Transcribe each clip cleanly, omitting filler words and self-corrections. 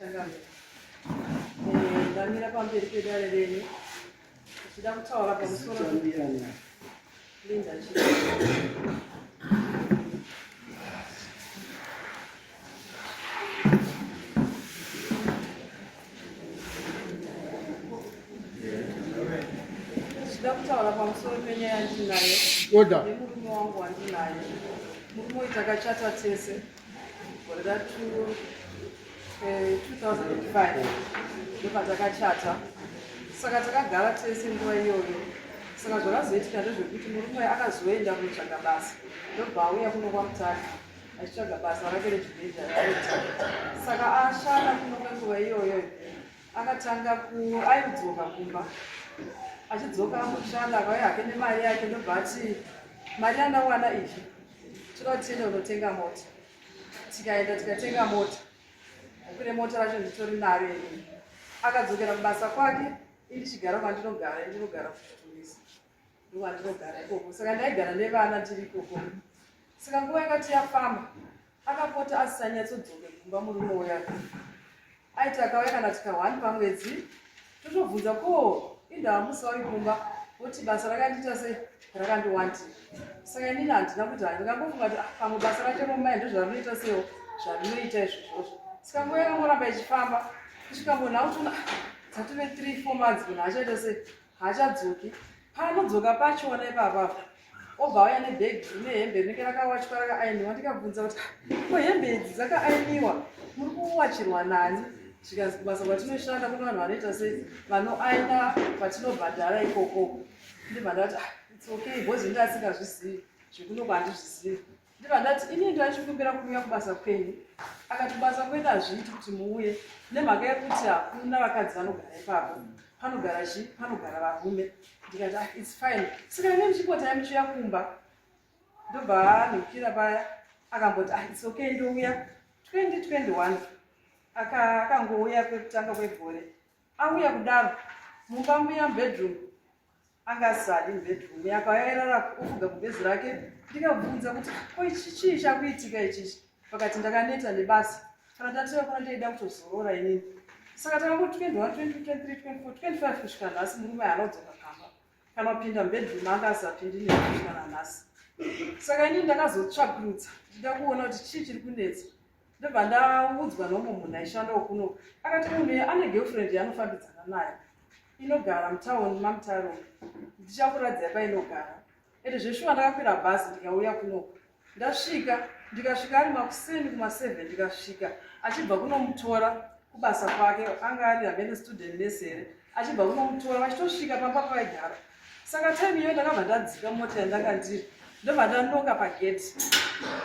Changamire. Eh, ndamira pamberi pedare renyu ndichida kutaura pamusoro Linda Chii. Ndichida kutaura pamusoro penyaya yandinayo nemurume wangu wandinaye. Murume uyu takachata tese gore ra 2005 eh, ndopatakachata saka takagara tese nguva iyoyo saka zvakazoitika ndezvekuti murume akazoenda kunotsvaga basa ndobva auya kuno kwamutare achitsvaga basa rake rejibheja raaita saka ashanda kuno kwenguva iyoyo akatanga ku aidzoka kumba achidzoka amboshanda akauya hake nemari yake ndobva ati mari yandawana iyi toda kuti tiende kunotenga mota tikaenda tikatenga mota kune mota racho nditori naro ini akadzokera kubasa kwake indichigara kwandinogara indinogara kuchitumisa ndokwandinogara ikoko saka ndaigara nevana ndiri ikoko saka nguva yakati yafamba akapota asisanyatsodzoke kumba murume uya aiti akauya kana tika one pamwedzi totobvunza ko indava musi wauri kumba voti basa rakandiita sei rakandiwandira saka inini handina kuti handingangofunga kuti ah, pamwe basa racho romai ndozvarinoita sewo zvarinoita izvozvozvo saka nguva yakangoramba ichifamba kusvika munhu akutoona ah, dzatove 3 4 months munhu achaita sei haachadzoki paanodzoka pachona ipapapa obva auya nebhegi rine hembe rinenge rakawachwa rakaainiwa ndikabvunza kuti ko hembe idzi dzakaainiwa muri kuwachirwa nani zvikanzi kubasa kwatinoshanda kune vanhu vanoita sei vanoaina kwatinobhadhara ikoko ndibva ndati ah, its okay bhozi ndi asingazvizivi zvekunoko handizvizivi ndibva ndati ini ndachikumbira kuuya kubasa kwenyu akati kubasa kwedu hazviiti kuti muuye nemhaka yekuti hakuna vakadzi vanogara ipapo panogara chi panogara varume ndikati ah, its fine saka ine ndichipotai muchiuya kumba ndobva anhukira paya akamboti ah, its okay ndouya 2021 akangouya kwekutanga kwegore auya kudaro mumba muya mubedroom anga asisadi mubedroom yakauya airara ofuga gubhezi rake ndikabvunza kuti ko ichi chii chakuitika ichichi vakati ndakaneta nebasa kana tatira kuna ndaida kutozorora inini saka takangoti 21 22 23 24 25 kusvika nhasi murume haana kudzoka pamba kana kupinda mubedroom anga asapindi nekusvika nanhasi saka inini ndakazotsvakurudza ndida kuona kuti chii chiri kunetsa ndobva ndaudzwa noumwe munhu aishandawo kuno akati munhu uyu ane girlfriend yaanofambidzana nayo inogara mutauni mamutaro ndichakuradzai painogara ende zveshuwa ndakakwira bhazi ndikauya kunoku ndasvika ndikasvika ari makuseni kuma7 ndikasvika achibva kunomutora kubasa kwake anga ari hamene student nurse here achibva kunomutora vachitosvika pamba pavaigara saka time iyoyo ndakabva ndadzika mota yandanga ndiri ndobva ndanoka pageti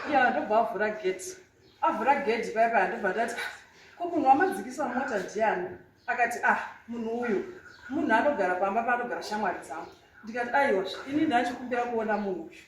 iya ndobva avhura geti avhura geti paya paya ndobva ndati ah, ko munhu wamadzikisa mota ndiani akati ah munhu uyu munhu anogara pamba paanogara shamwari dzangu ndikati aiwa ini ndachikumbira kuona munhu uyu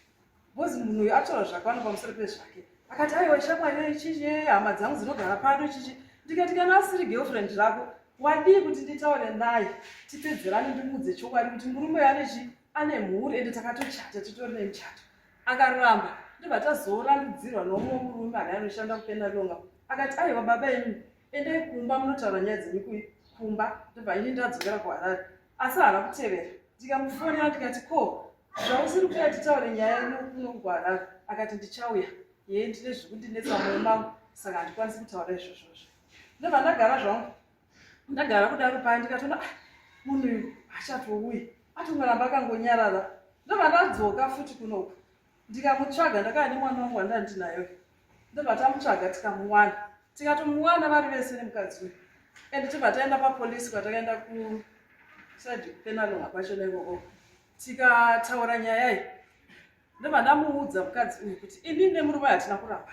Because munhu uyu ataura zvakawanda pamusoro pezvake. Akati aiwa shamwari chichi hama dzangu dzinogara pano chichi. Ndikati kana asiri girlfriend rako wadii kuti nditaure naye tipedzerane ndimuudze chokwadi kuti murume uyu ane chi ane mhuri ende takatochata titori nemuchato. Akaramba ndobva tazorandudzirwa noumwe murume ane anoshanda kuPenalonga. Akati aiwa baba imi endai kumba munotaura nyaya dzenyu kumba ndobva ini ndadzokera kuHarare asi haana kutevera ndikamufonera ndikati ko zvausiri kuya titaure nyaya ino kuno kuharare akati ndichauya yee ndine zviri kundinetsa moyo mangu saka handikwanisi kutaura izvozvozvo ndobva ndagara zvangu ndagara kudaro paya ndikatoona ah, munhu uyu hachatouyi atongoramba akangonyarara ndobva ndadzoka futi kunoku ndikamutsvaga ndakava nemwana wangu wandanga ndinayo ndobva tamutsvaga tikamuwana tikatomuwana vari vese nemukadzi uyu and tobva taenda papolisi kwatakaenda kusaidi kupenalonga kwachona ikoko tikataura nyaya iyi ndobva ndamuudza mukadzi uyu kuti inini nemurume hatina kuramba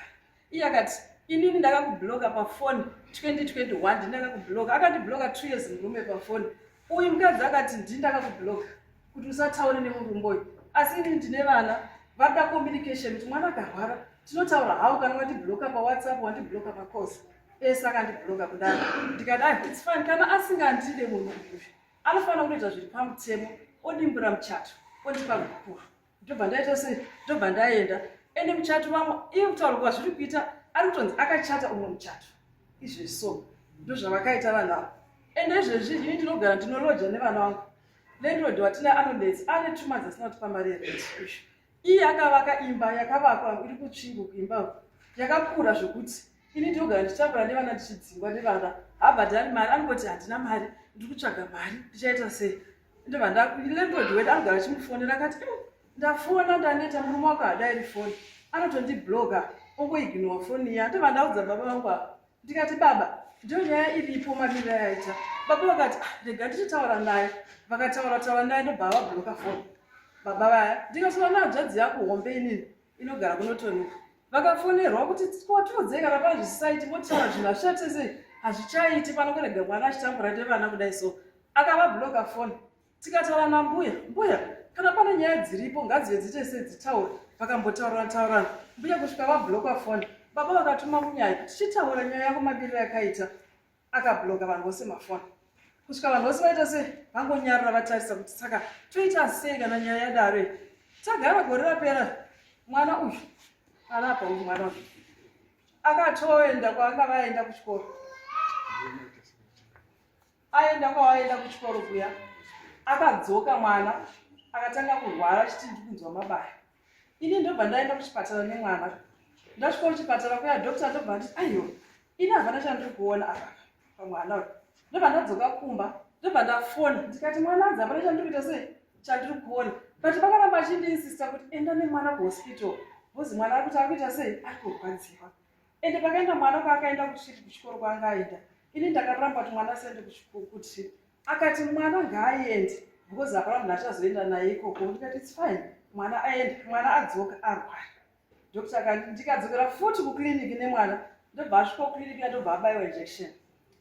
iye akati inini ndakakubloka pafoni 2021 ndini ndakakubloka akandibloka two years murume pafoni uyu mukadzi akati ndini ndakakubloka kuti usataure nemurume uyu asi inini ndine vana vada communication kuti mwana akarwara tinotaura hawo kana wandibloka pawhatsapp wandibloka pacos ese akandibloka kudaro ndikati ai its fine kana asingandide munhu uyu anofanira kutoita zviri pamutemo odimbura muchato ondipa gupuro ndobva ndaita sei ndobva ndaenda ende muchato vamwe iye kutaura kwazviri kuita ari kutonzi akachata umwe muchato izvezvi so Ndozvavakaita vanhu ava. Ende izvezvi ini ndinogara ndinoloja nevana vangu. Landlord watinaye anonetsa, ane 2 months asina kutipa mari yerent. Iye akavaka imba yakavakwa iri kutsvingo kuimba uku yakakura zvokuti ini ndinogara ndichitambura nevana, ndichidzingwa nevana. Habhadhari mari, anongoti handina mari, ndiri kutsvaga mari, ndichaita sei? Ndobva landlord wedu anogara achimufonera akati, ndafona ndaneta, murume wako hadairi foni, anotondibloka, ongoignora foni iya. Ndobva ndaudza baba vangu ava, ndikati, baba, ndiyo nyaya iripo, mamiriro yaita. Baba vakati, ah, rega ndichitaura naye. Vakataura taura naye, ndobva vabloka foni baba vaya. Ndikataura nehanzvadzi yako hombe inini inogara kunotonuka, vakafonerwa kuti tiudzei kana pane zvisisaiti, motaura. Zvinhu hazvichaite sei? Hazvichaiti pano kurega mwana achitambura nevana kudai. So akavabloka foni. Tikataura nambuya, mbuya, kana pane nyaya dziripo ngadzive dziite sei, dzitaure. Vakambotaurana taurana mbuya kusvika vabloka foni. Baba vakatuma munyaya kuti tichitaura nyaya yako mamiriro yakaita. Akabloka vanhu vose mafoni kusvika vanhu vose vaita sei, vangonyarara vatarisa kuti saka toita sei kana nyaya yadaro. Tagara gore rapera, mwana uyu arapa uyu, mwana uyu akatoenda kwaanga vaenda kuchikoro. Aenda kwavaenda kuchikoro kuya, akadzoka mwana akatanga kurwara achiti ndikunzwa mabaya. Ini ndobva ndaenda kuchipatara nemwana. Ndasvika kuchipatara kuya, doctor ndobva nditi, aiwa, ini havana chandiri kuona apa pamwana uyu. Ndobva ndadzoka kumba, ndobva ndafona, ndikati mwana anzi hapana chandiri kuita sei, chandiri kuona. But vakaramba achindiinsista kuti enda nemwana kuhospital because mwana ari kuti ari kuita sei, ari kurwadziwa. Ende pakaenda mwana kwaakaenda kutrip, kuchikoro kwaanga aenda, ini ndakaramba kuti mwana asaende kutrip. Akati mwana ngaaende because hapana munhu achazoenda naye ikoko. Ndikati it's fine, mwana aende. Mwana adzoka arwara. Doctor akati, ndikadzokera futi kuclinic nemwana, ndobva asvika kuclinic, ndobva abayiwa injection.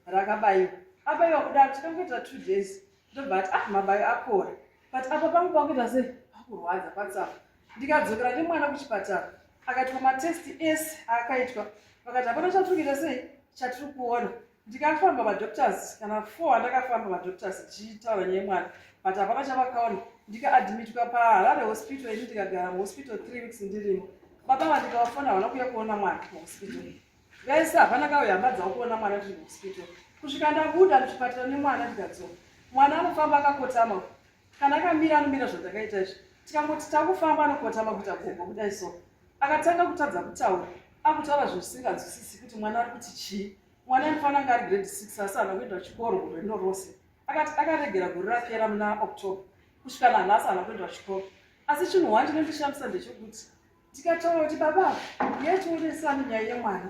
Rakabayiwa, abayiwa kudaro, tikangoita 2 days, ndobva ati, ah, mabayo apora, but apa pangu pakuita sei, pakurwadza patsapa. Ndikadzokera nemwana kuchipatara, akaitwa matest ese aakaitwa, vakati hapana chatiri kuita sei, chatiri kuona. Ndikafamba madoctors kana four andakafamba madoctors ndichitaura nyaya yemwana, but hapana chavakaona. Ndikaadmitwa paHarare Hospital ini, ndikagara muhospital 3 weeks ndirimo. Baba vandikavafona havana kuuya kuona mwana muhospital. Vese hapana kauya hama dzavo kuona mwana tiri muhospital kusvika ndabuda muchipatara nemwana. Ndikadzoka, mwana anofamba akakotama, kana akamira anomira zvandakaita izvi. Tikangoti takufamba anokotama kuita gogo kudai. So akatanga kutadza kutaura, akutaura zvisinganzwisisi kuti mwana ari kuti chii. Mwana anofanira anga ari grade 6, asi haana kuenda kuchikoro gore rino rose. Akati akaregera gore rapera muna October, kusvika nanhasi haana kuenda kuchikoro. Asi chinhu one chinondishamisa ndechekuti tikataura kuti baba yetionesani nyaya yemwana,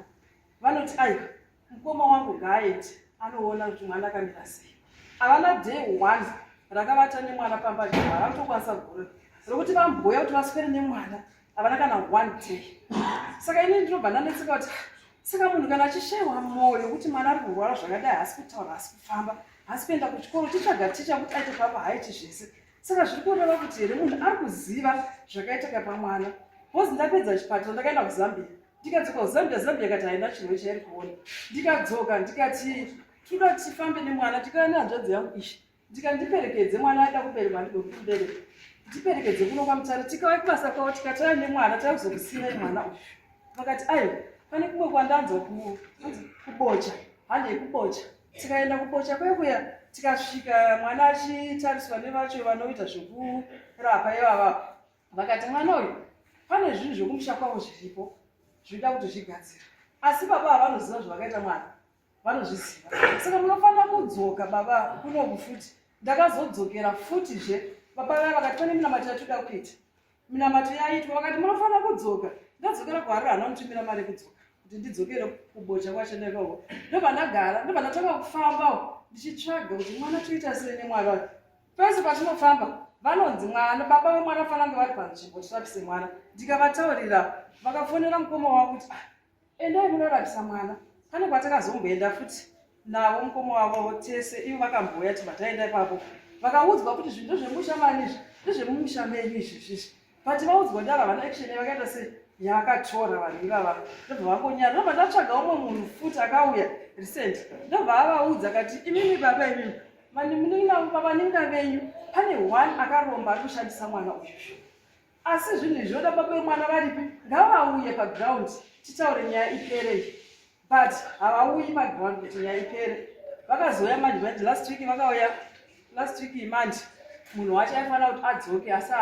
vanoti aiwa, mukoma wangu ngaaende anoona kuti mwana akamira sei. Havana day one rakavata nemwana pamba jehwa ravakutokwanisa gore rokuti vamboya kuti vaswere nemwana, havana kana one day. Saka ini ndinobva ndanetseka kuti saka munhu kana achishayiwa mwoyo kuti mwana ari kurwara zvakadai, haasi kutaura, haasi kufamba, haasi kuenda kuchikoro, chitsvaga ticha kuti aite papa, haiti zvese, saka zviri kureva kuti here munhu ari kuziva zvakaitika pamwana? Because ndapedza chipatara, ndakaenda kuZambia, ndikadzoka kuZambia, Zambia kati haina chirwere chairi kuona. Ndikadzoka, ndikati toda tifambe nemwana. Tikauya nehanzvadzi yangu ishi, ndikandiperekedze, mwana aida kuberekwa, ndidokubereka, ndiperekedze kuno kwaMutare. Tikauya kubasa kwavo, tikatauya nemwana, tauya kuzokusiyirai mwana uyu. Vakati aiwa, pane kumwe kwandanzwa kuBocha, handei kuBocha. Tikaenda kuBocha kwekuya, tikasvika mwana achitariswa nevacho vanoita zvekurapa ivava. Vakati mwana uyu pane zvinhu zvekumusha kwavo zviripo zvinoda kuti zvigadzira, asi baba havanoziva zvavakaita mwana, vanozviziva, saka munofanira kudzoka baba kunoku futi. Ndakazodzokera futizve, baba vaya vakati pane minamato yatoda kuita. Minamato yaitwa, vakati munofanira kudzoka. Ndadzokera kuHarare, hana kunitumira mari yekudzoka kuti ndidzokere kuBocha kwacho nekoko. Ndobva ndagara, ndobva ndatanga kufambawo ndichitsvaga kuti mwana toita sei nemwana wake. Pese patinofamba vanonzi mwana, baba vemwana fanira kunge vari panzvimbo tirapise mwana. Ndikavataurira, vakafonera mukoma wavo kuti, ah, endai munorapisa mwana. Pane kwatakazomboenda futi navo mukoma wavo tese, ivo vakambouya, tibva taenda ipapo. Vakaudzwa kuti zvinhu ndezvemusha mani, izvi ndezvemumusha menyu izvi zvizvi. But vaudzwa daro, havana action yavakaita sei, yavakatora vanhu ivava, ndobva vangonyara. Ndobva ndatsvaga umwe munhu futi akauya recent, ndobva avaudza kati, imimi baba, imimi vanin'ina venyu, pane one akaromba ari kushandisa mwana uyu, asi zvinhu izvi zvoda baba vemwana varipi, ngavauye paground titaure nyaya iperei. But havauyi paground kuti nyaya ipere. Vakazouya manje manje last week vakauya last week manje munhu wacho aifanira kuti adzoke asi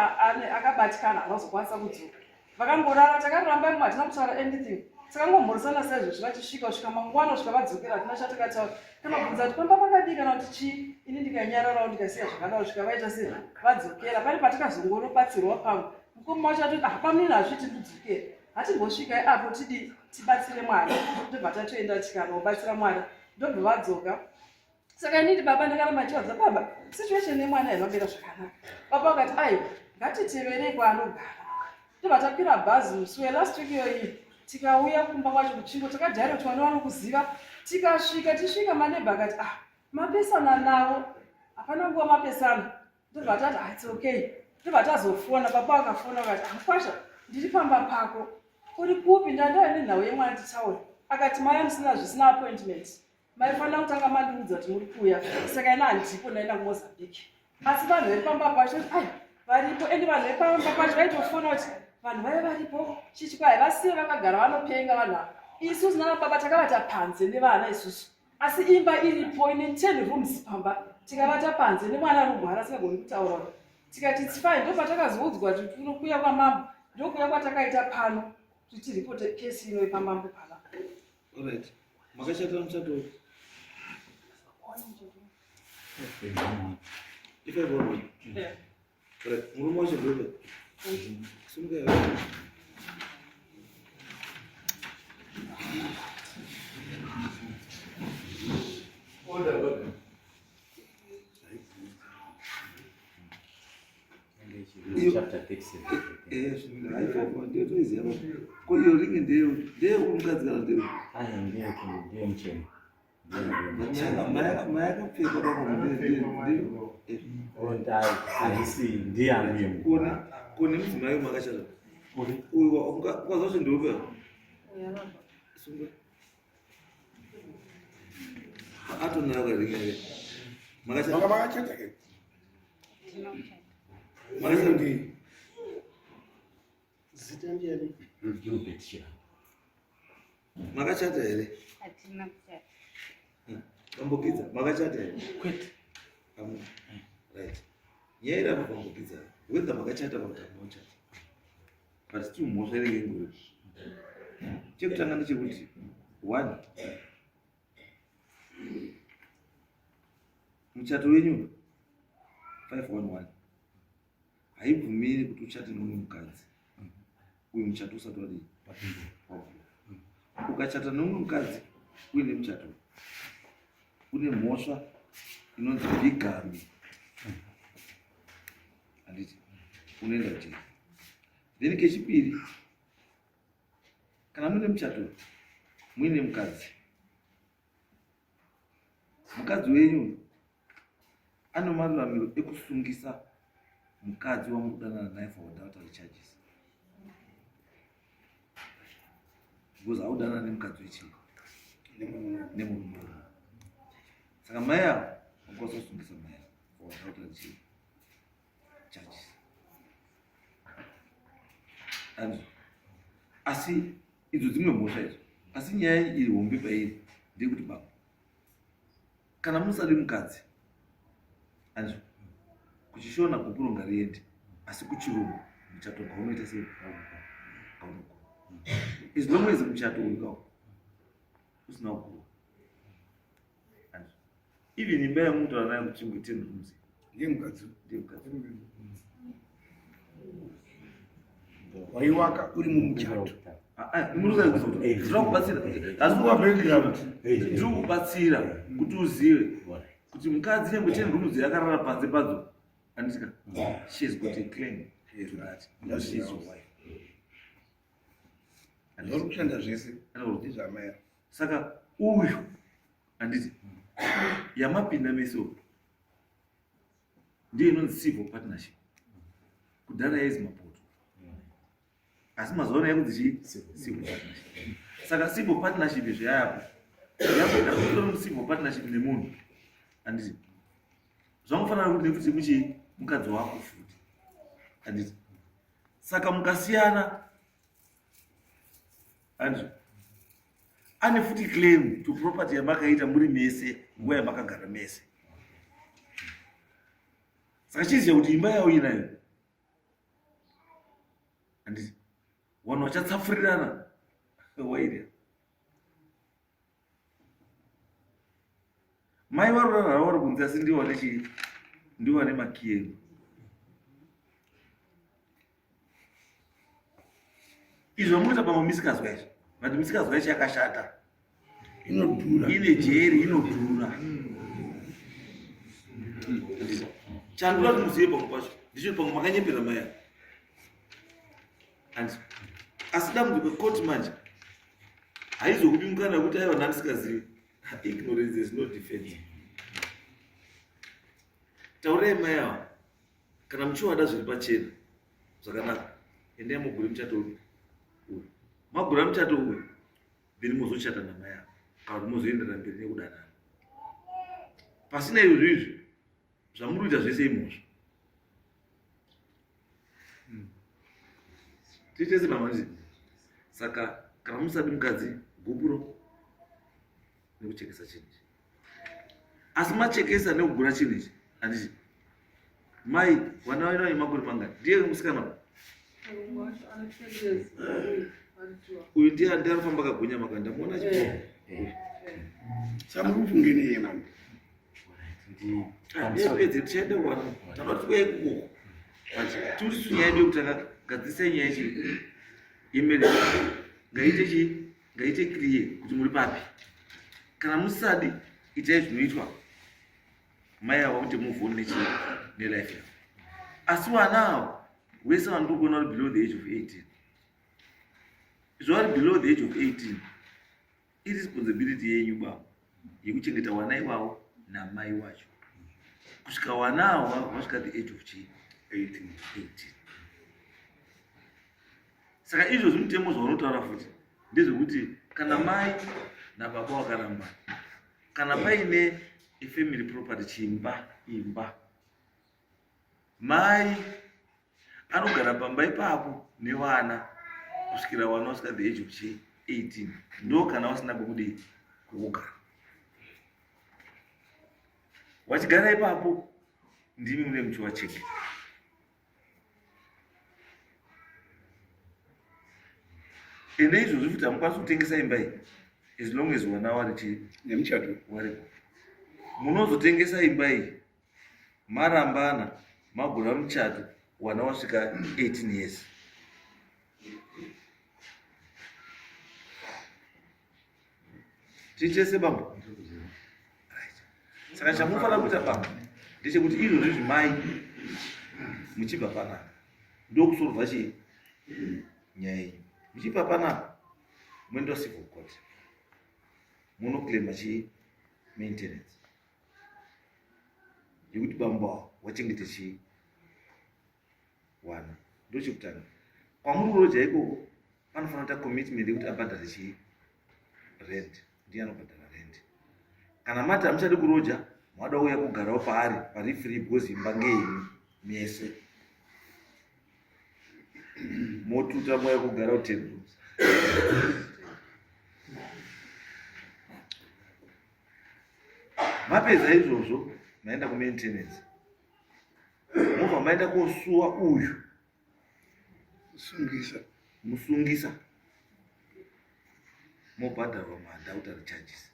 akabatikana havazokwanisa kudzoka. Vakangorara takaramba imwe hatina kutaura anything. Takangomhoresana saizvozvi vachisvika kusvika mangwana kusvika vadzokera hatina chatakataura. Kana kubvunza kuti pamba pakadii kana kuti chii ini ndikanyararawo ndikasiya zvakadaro kusvika vaita sei vadzokera. Pane patikazongorobatsirwa pamwe mukoma wacho atoti ah pamini hazviiti ndidzokere. Hatimbosvikai apo tidi tibatsire mwana ndobva tatoenda tikanobatsira mwana ndobva vadzoka saka inini baba ndakaramba ndichivaudza baba situation yemwana haina zvakanaka baba vakati aiwa ngatiteverei kwaanogara ndobva takwira bhazi musi welast week iyoyi tikauya kumba kwacho kutsvingo takajaira kuti vana vanokuziva tikasvika tisvika manebha akati ah mapesana navo hapana nguva mapesana ndobva tati ah, it's okay ndobva tazofona baba vakafona vakati amkwasha ah, ndiri pamba pako uri kupi ndandava nenhau yemwana titaure akati maya musina zvisina appointment maifanira kutanga mandiudza kuti muri kuuya saka ina handipo ndaenda kumozambique asi vanhu vepamba pacho ai varipo ende vanhu vepamba pacho vaitofona kuti vanhu vaive varipo chichi kwai vasiye vakagara vanopenga vanhu ava isusu nana baba takavata panze nevana isusu asi imba iripo ine 10 rooms pamba tikavata panze nemwana anorwara asingagoni kutaura tikati its fine ndopatakazoudzwa kuti kunokuya kwamambo ndokuya kwatakaita pano kuti tiripote kesi ino yepamambo pana Alright. Makachatira muchato upi? Ife bwana. Yeah. Alright, murume wacho ndope. Simuka yawe. Order, order. Chapter 37. Eh, ndiyo ko iyo ringi ndeyo ndeyekumukadzi kana ndeyo Aya ndiye ndiye muchena. mayakapfeka Ondai haisi ndiye angu kone kone mudzimai makachata uyu ukaza kuti ndeupe sunga atonayo karingi yake makachata Makachata ke. makachata Ndi. Zita ndiani? Gilbert Chiramba. Makachata here? Hatina kuchata. Pambokidza, makachata here? Kwete. Amu. Right. Nyaya iri apa pambokidza. Whether makachata kana kuti hamuna kuchata. But still mhosva inenge ingori. Chekutanga ndechekuti one muchato wenyu 511 haibvumiri kuti uchate neumwe mukadzi uyu muchato usati wadii waguma ukachata neumwe mukadzi uine muchato une mhosva inonzi bigamy handiti unoenda kujeri then kechipiri kana muine muchato muine mukadzi mukadzi wenyu ane maruramiro ekusungisa mukadzi wamuri kudanana naye for adultery charges because audanana nemukadzi wechii nemurume saka mai avo vakwanisa kusungisa mai avo for adultery chii charges andizvo asi idzo dzimwe mhosva idzo asi nyaya iri hombe pairi ndeyekuti baba kana musadi mukadzi andizvo kuchishona gupuro ngariende asi kuchirungu muchato ngaunoita sei ngaunoguma as long as muchato uyu kawo usina kugurwa andizvo even imba yamutaura nayo kuchingwe ten rooms Ndiye mukadzi. ndiye mukadzi Waiwaka uri mumuchato. Ndiri kubatsira kuti uzive kuti mukadzi nyangwe ten rooms yakarara panze padzo anditika she has got a claim to that because she is your wife. Zvauri kushanda zvese. Ndezvamai. Saka uyu handiti yamapinda mese uku ndiyo inonzi civil partnership kudhara yaizi mapoto asi mazuva ano yakunzi chii civil partnership saka civil partnership zvayapo yakutori civil partnership nemunhu handiti zvangofanana kuti nekuti muchii mukadzi wako futi handiti saka mukasiyana handiti. Ane futi claim to property yamakaita muri mese nguva yamakagara mese. Saka chiziva kuti imba yavo inayo. Handiti vanhu vachatsafurirana wairi. Mai varorara vari kunze asi ndivo vane chii? Ndivo vane makiyi emba. Izvi zvamunoita pamwe misikazwa izvi but misikazwa yacho yakashata. Inodhura. Ine jeri inodhura. Chandura kuti muzive pamwe pacho ndicho pamwe makanyepera mai ava. Handiti asi dambudziko koti manje haizokupi mukana wekuti aiwa ndandisikazivi. Ignorance is no defense. Taurai mai ava kana muchiwada zviri pachena zvakanaka, endai mugure muchato uyu. Magura muchato uyu then mozochata namai ava kana kuti mozoenderera mberi nekudanana. Pasina izvozvo izvi zvamuri kuita zvese imhosva. Tiite semamanje. Saka kana musadi mukadzi gupuro nekuchekesa chinhu ichi. Asi machekesa nekugura chinhu ichi handiti mai vana vaino vane makore mangani? Ndiye musikana uyu ndiye ndiye anofamba akagwinya makanda muona chipo. Samuri kufungeni iye mama. Pedze tichaenda kuwana tanoda kuti kuyai kukoko tiri nyaya yedu yekutanga gadzisai nyaya yechi yemarriage ngaite chii ngaite clear kuti muri papi kana musadi itai zvinoitwa mai ava kuti move on nechii nelife yavo asi vana avo wese vanotiri kuona vari below the age of 18 izvo vari below the age of 18 iresponsibility yenyu baba yekuchengeta wana iwawo namai wacho kusvika wana awa wasvika the age of chii 18. 18 saka izvozvi mutemo zvaunotaura futi ndezvekuti kana mai nababa wakaramba kana paine ifamily property chimba imba mai anogara pamba ipapo nevana kusvikira vana vasvika the age of chii 18 ndo kana vasina kwekudii kwekugara wachigara ipapo ndimi mune muchiwachengeta ende izvozvi futi hamukwanisi kutengesa imba iyi as long as wana wari chii nemuchato waripo munozotengesa imba iyi marambana magura muchato wana wasvika 18 years tichese bambo saka chamunofanira kuita bambo ndechekuti izvozvi zvimai muchibva panapa ndokusorova chii nyaya iyi muchibva panapa moenda civil court munoclaima chii maintenance yekuti bambo awo wachengete chii wana ndochekutanga kwamuri kuroja ikoko panofanira kuita commitment yekuti abhadhare chii rent ndiye anobhadhara rent kana mati hamuchadi kuroja mada uya kugarawo paari pari free because imba ngeyenyu mese motuta moya kugara ten rooms mapedza izvozvo maenda kumaintenance mobva maenda kosuwa uyu Sungisa. Musungisa. Mobhadharwa maadultery charges.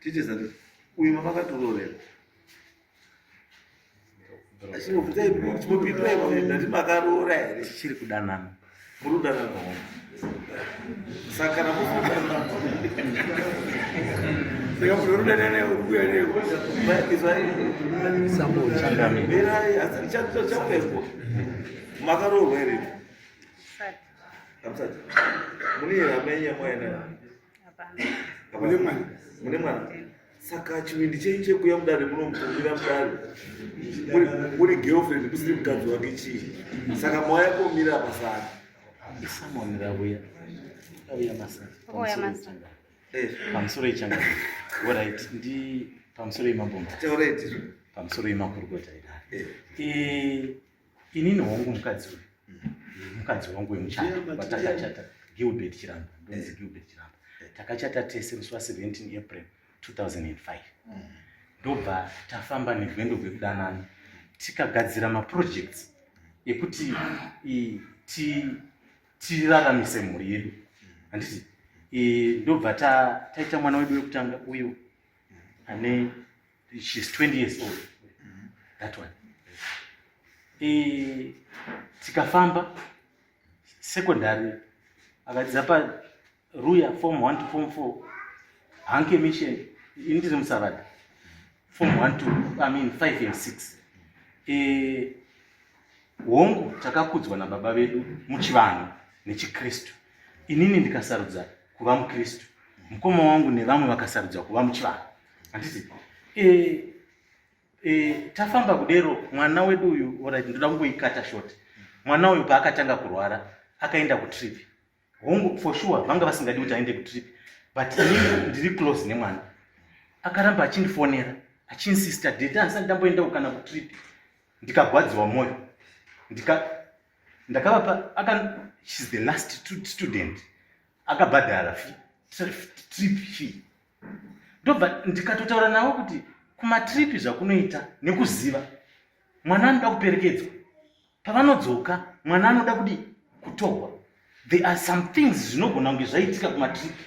Ticheza uyu mamakatororera. Chimopindura makaroora here? Tichiri kudanana. Muri kudanana. Saka kana muri kudanana. Saka munhu uri kudanana uri kuuya newe. Mirai asi chauyaiko. Makaroorwa here? Hamusati. Mune here hama yenyu yamwaya nayo? Mune mwana. Mune mwana. Saka chivindi chenyu chekuya mudare munomukumbira mudare muri girlfriend musiri mukadzi wake chii? Saka mauya komira pasana. Isamoni ravuya. Ravuya masana. Ravuya masana. Eh. Pamusoro ichanga. Alright, ndi pamusoro yemabomba. Taurai. Pamusoro yemakurukota ira. Eh. Eh, inini hongu mukadzi uyu. Mukadzi wangu wemuchato watakachata, Gilbert Chiramba, ndonzi Gilbert Chiramba. Takachata tese musi wa 17 April 2005. Ndobva tafamba nerwendo rwekudanana, tikagadzira maprojects ekuti tiraramise mhuri yedu, handiti? Ndobva taita mwana wedu wekutanga uyo ane, she's 20 years old, that one. Tikafamba secondary, akadzidza paRuya form 1 to form 4, Hanke Mission, ini ndiri muSavada, form 1 to, I mean, 5 and 6. Hongu, takakudzwa nababa vedu muchivanhu nechiKristu. Inini ndikasarudza kuva muKristu, mukoma wangu nevamwe vakasarudza kuva muchivanhu, handiti? E, tafamba kudero, mwana wedu uyu, alright, ndoda kungoikata short. Mwana uyu paakatanga kurwara, akaenda kutrip. Hongu, for sure vanga vasingadi kuti aende kutrip, but inini ndiri close nemwana, akaramba achindifonera achiinsista, "Daddy, handisati ndamboendawo kana kutrip." Ndikagwadziwa mwoyo, ndakavapa aka, she's the last student akabhadhara trip fee. Ndobva ndikatotaura navo kuti kumatripi zvakunoita nekuziva mwana anoda kuperekedzwa, pavanodzoka mwana anoda kudi kutorwa. There are some things zvinogona kunge zvaitika kumatripi,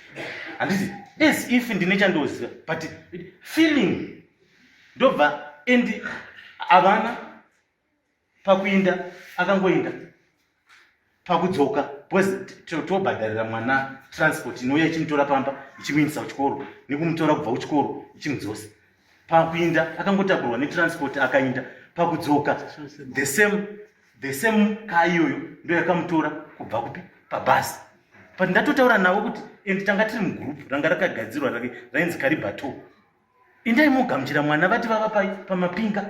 handiti? As if ndine chandoziva, but feeling. Ndobva and havana pakuinda, akangoinda pakudzoka, because tobhadharira mwana transport inouya ichimutora pamba ichimuindisa kuchikoro nekumutora kubva kuchikoro ichimudzosa. Pakuinda akangotakurwa netransport akainda, pakudzoka the same car iyoyo ndo yakamutora kubva kupi, pabhasi. But ndatotaura navo kuti, and tanga tiri mugroup ranga rakagadzirwa rainzi Kariba Tour, "Indai mogamuchira mwana." Vati vava pai pamapinga.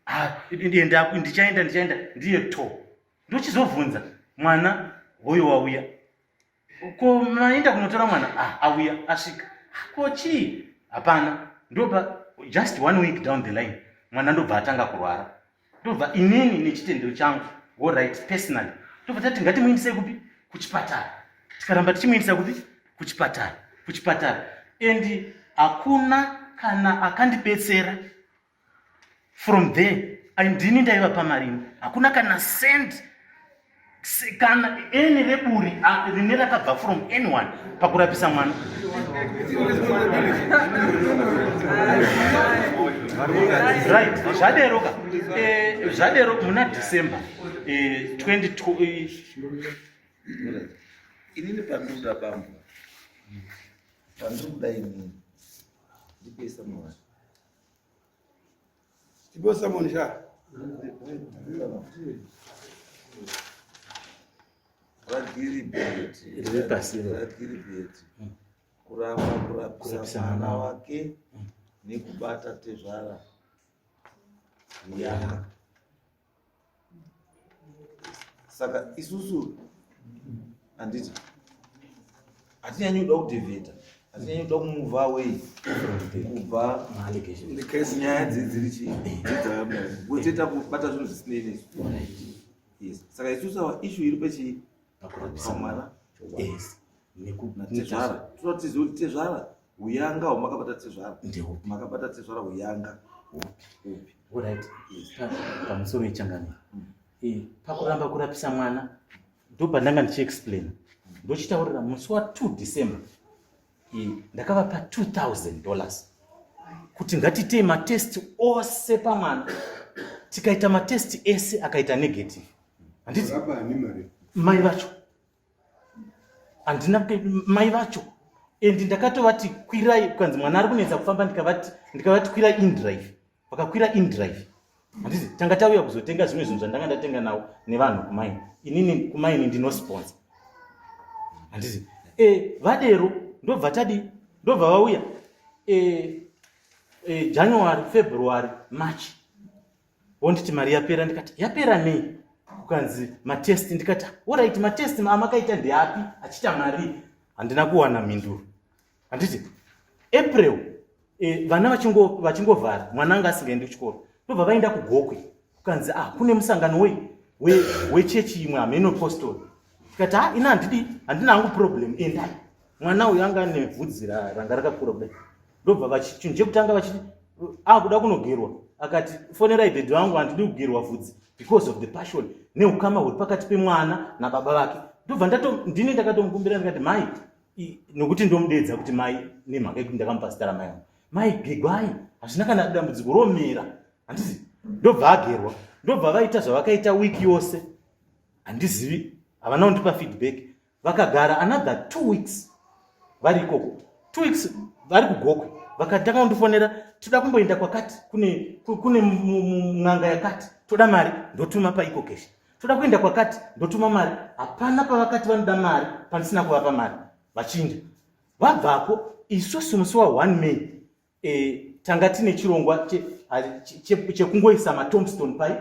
Ah, enda, ndichaenda, ndichaenda, ndiye to ndochizobvunza mwana hoyo wauya, ko maenda kunotora mwana? Ah, auya, asvika. Ah, ko chii? Hapana. Ndobva just one week down the line mwana ndobva atanga kurwara. Ndobva inini nechitendero changu, alright, personally, ndobva tati ngatimuindisei kupi? Kuchipatara. Tikaramba tichimuindisa kupi? Kuchipatara, kuchipatara, and hakuna kana akandibetsera from there. Ndini ndaiva pamarini, hakuna kana cent kana eni reburi rine rakabva from anyone pakurapisa mwana. Right, zvadero ka, zvadero muna December 22 Inini pandinoda, bambo, pandiri kuda inini, ndipesa mawari. Tipo summon sha. VaGilbert. Riri pasi ro. VaGilbert kuramba kurapisa Kurapisa mwana mwana. wake nekubata tezvara yanga. Saka isusu, handiti, hatinyanyi kuda kudhevheta, hatinyanyi kuda kumove away kubva maallegation. The case. Nyaya dziri chii, dzedzakabuda, kubata zvinhu zvisinei nesu. Yes, saka isusu awa issue iri pechii? Pakurapisa pamwana. Yes. Natezvara. Toda tizive kuti tezvara uyanga hwamakabata tezvara, Ndeupi? makabata tezvara uyanga upi? Alright. Yes. Pamusoro yechangamiro, pakuramba kurapisa mwana, ndopandanga ndichiexplain, ndochitaurira musi wa2 December, ndakavapa $2000 kuti ngatitei matest ose pamwana. Tikaita matest ese, akaita negative, handiti? Rapa ani mari? Mai vacho. Handina mai vacho, and ndakatovati kwirai, kukanzi mwana ari kunetsa kufamba, ndikavati kwirai inDrive. Vakakwira inDrive, handiti? Tanga tauya kuzotenga zvimwe zvinhu zvandanga ndatenga nawo nevanhu kumaini. Inini kumaini ndinosponsor, handiti? Vadero ndobva tadi, ndobva vauya January, February, March, wonditi mari yapera. Ndikati yapera nei? Kukanzi matest. Ndikati alright, matest amakaita ndeapi achiita mari? Handina kuwana mhinduro, handiti? April, vana vachingovhara, mwana anga asingaendi kuchikoro. Ndobva vaenda kuGokwe, kukanzi ah, kune musangano wei. Wechechi imwe hameno postori. Tikati ha, ini handidi, handina hangu problem, endai. Mwana uyu anga ane vhudzi ranga rakakura kudai. Ndobva chinhu chekutanga vachiti akuda kunogerwa, akati fonerai dhedhi vangu, handidi kugerwa vhudzi, because of the passion neukama huri pakati pemwana nababa vake. Ndobva ndato ndini ndakatomukumbira, ndikati mai, nokuti ndomudedza kuti mai nemhaka yekuti ndakamupa zita ramai vangu, mai gegwai, hazvina kana dambudziko, romera, handiti? Ndobva agerwa, ndobva vaita zvavakaita wiki yose. Handizivi, havana kundipa feedback. Vakagara another 2 weeks vari ikoko, 2 weeks vari kuGokwe. Vakatanga kundifonera, toda kumboenda kwakati, kune n'anga yakati, toda mari. Ndotuma paEcoCash. Toda kuenda kwakati, ndotuma mari. Hapana pavakati vanoda mari pandisina kuvapa mari. Vachinja vabvako, isusu musi wa1 May tanga tine chirongwa chekungoisa matombstone pai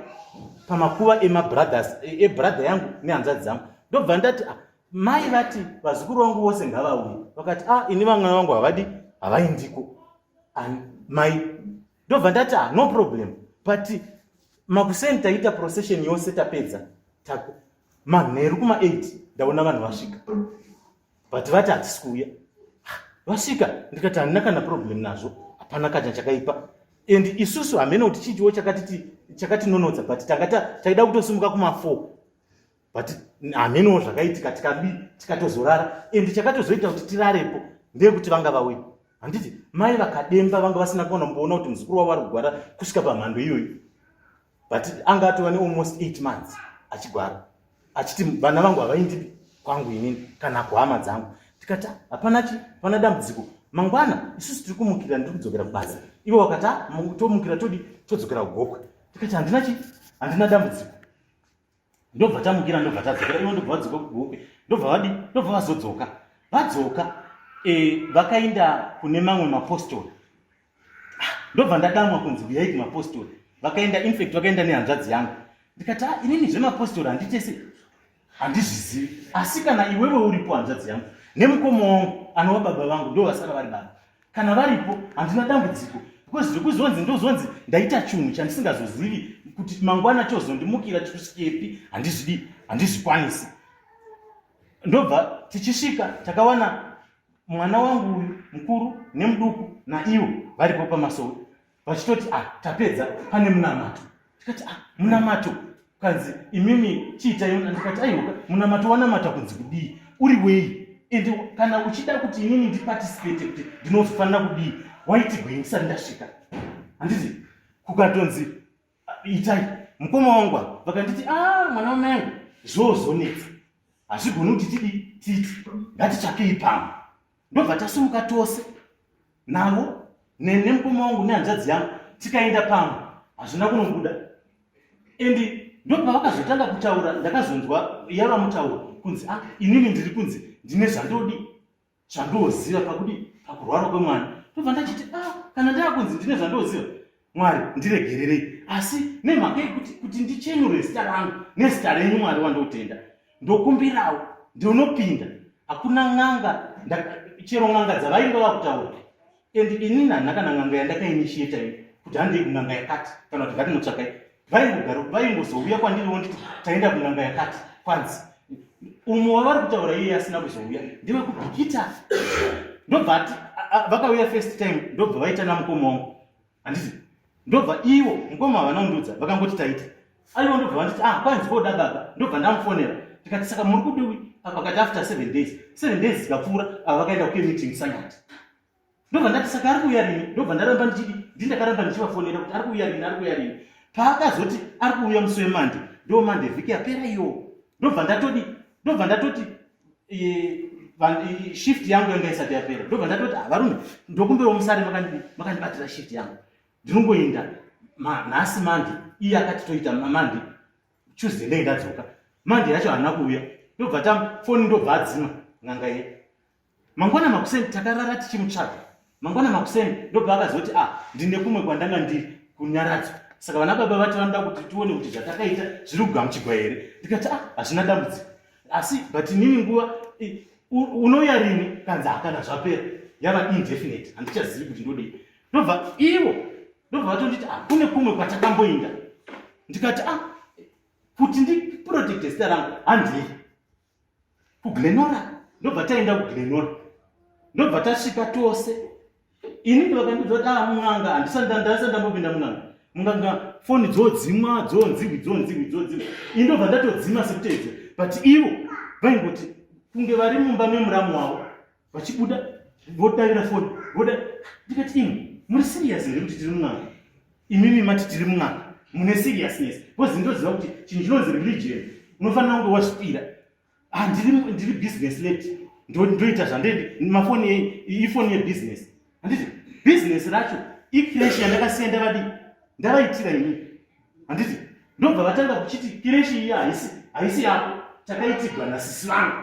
pamakuva emabrothers, ebrother yangu nehanzvadzi dzangu. Ndobva ndati, ah, mai vati vazukuru vangu vose ngavauye. Vakati, ah, ini vamwe vangu havadi, havaindiko mai. Ndobva ndati, ah, no problem. But makuseni taita procession yose, tapedza manheru kuma8 ndaona vanhu vasvika, but vati hatisi kuuya. Vasvika, ndikati handina kana problem nazvo, hapana kana chakaipa. And isusu hamene kuti chichiwo chakatinonotsa, but tanga taida kutosimuka kuma4, but hamenewo zvakaitika, tikatozorara. And chakatozoita kuti tirarepo ndeyekuti vanga vauya, handiti? Mai vakademba, vanga vasina kunomboona kuti muzukuru wavo ari kugwara kusvika pamhando iyoyo, but anga atova nealmost 8 months achigwara, achiti vana vangu havaindipi kwangu inini kana kuhama dzangu. Tikati hapana chi hapana dambudziko. Mangwana isusu tiri kumukira, ndiri kudzokera kubasa. Ivo vakati, "Ah, tomukira, todi todzokera kuGokwe." Tikati handina chi handina dambudziko. Ndobva tamukira, ndobva tadzokera. Ivo ndobva vadzoka kuGokwe, ndobva vadi ndobva vazodzoka. Vadzoka, vakaenda kune mamwe mapostori. Ndobva ndadamwa kunzi uyai kumapostori. Vakaenda, infact vakaenda nehanzvadzi yangu. Ndikati, ah, inini zvemapostori handitese, handizvizivi, asi kana iwewe uripo, hanzvadzi yangu nemukoma wangu anova baba vangu, ndo vasara vari baba, kana varipo handina dambudziko, because zvekuzonzi ndozonzi ndaita chinhu chandisingazozivi kuti mangwana chozondimukira chikusvikepi, handizvidi, handizvikwanisi. Ndobva tichisvika, takawana mwana wangu uyu mukuru nemuduku naivo varipo pamasowe, vachitoti, ah, tapedza, pane munamato. Tikati, ah, munamato? Kanzi, imimi chiitai. Ndikati, aiwa, munamato wanamata kunzi kudii, uri wei? And kana uchida kuti inini ndiparticipate kuti ndinozofanira kudii, waitigwei ndisati ndasvika, handiti? Kukatonzi, ah, itai. Mukoma wangu apa vakanditi, ah, mwana wamai angu, zvozonetsa, hazvigoni kuti tidi titi, ngatitsvakei pamwe. Ndobva tasimuka tose navo, nemukoma wangu nehanzvadzi yangu, tikaenda pamwe, hazvina kunobuda. And ndopavakazotanga kutaura, ndakazonzwa yava mutauro kunzi, ah, inini ndiri kunzi ndine zvandodi zvandoziva pakudi pakurwara kwemwana. Ndobva ndachiti, ah, kana ndaakunzi ndine zvandoziva, Mwari ndiregererei, asi nemhaka yekuti kuti ndichenure zita rangu nezita renyu, Mwari wandotenda, ndokumbirawo ndinopinda. Hakuna n'anga, chero n'anga dzavainge vakutaura, and inini handina kana n'anga yandakainitiata ini kuti handei kun'anga yakati kana kuti ngatinotsvakai. Vaingogara, vaingozouya kwandiri vonditi taenda kun'anga yakati, kwanzi umwe wavari kutaura iye asina kuzouya ndewekuBhikita. Ndobva ati vakauya first time, ndobva vaita namukoma wangu, handiti? Ndobva ivo mukoma havana kundudza, vakangoti taita. Aiwa, ndobva vanditi, ah, kwanzi koda baba. Ndobva ndamufonera, ndikati, saka muri kudiwi? Vakati after 7 days. 7 days dzikapfuura, ava vakaenda kumeeting Sanyati. Ndobva ndati, saka ari kuuya rini? Ndobva ndaramba ndichidi, ndindakaramba ndichivafonera kuti ari kuuya rini, ari kuuya rini. Paakazoti ari kuuya musi weMonday, ndo Monday vhiki yapera iyo. Ndobva ndatodi ndobva ndatoti shift yangu yanga isati yapera. Ndobva ndatoti, ah, varume, ndokumbirawo musare makandibatira shift yangu, ndinongoenda nhasi Monday. Iye akati toita Monday, Tuesday ndenge ndadzoka. Monday yacho haana kuuya. Ndobva tamufoni, ndobva adzima n'anga iye. Mangwana makuseni takarara tichimutsvaga. Mangwana makuseni ndobva akazoti, ah, ndine kumwe kwandanga ndiri kunyaradzwa, saka vana baba vati vanoda kuti tione kuti zvatakaita zviri kugamuchigwa here. Ndikati, ah, hazvina dambudziko, asi but inini nguva unouya rini? Kanzi hakana zvapera, yava indefinite, handichazivi kuti ndodii. Ndobva ivo ndobva vatonditi, ah, kune kumwe kwatakamboinda. Ndikati, ah, Kuti ndiprotecte zita rangu, handei kuGlenora. Ndobva taenda kuGlenora, ndobva tasvika tose. Inini vakandiudza kuti ah, mun'anga handisati ndambopinda mun'anga. Mun'anga foni dzodzimwa, dzonziwi dzonziwi dzodzimwa, ini ndobva ndatodzima sekuteedzera. But ivo vaingoti kunge vari mumba memuramu wavo, vachibuda vodavira foni voda. Ndikati, imwe muri serious here kuti tiri mun'anga? Imimi mati tiri mun'anga, mune seriousness? Because ndoziva kuti chinhu chinonzi religion unofanira kunge wazvipira. Ah, ndiri business lady, ndoita zvandedi. Mafoni ifoni yebusiness, handiti? Business racho icreche yandakasiya, ndavadii, ndavaitira ini, handiti? Ndobva vatanga kuchiti creche iyi haisi yako, takaitigwa nasisi vangu.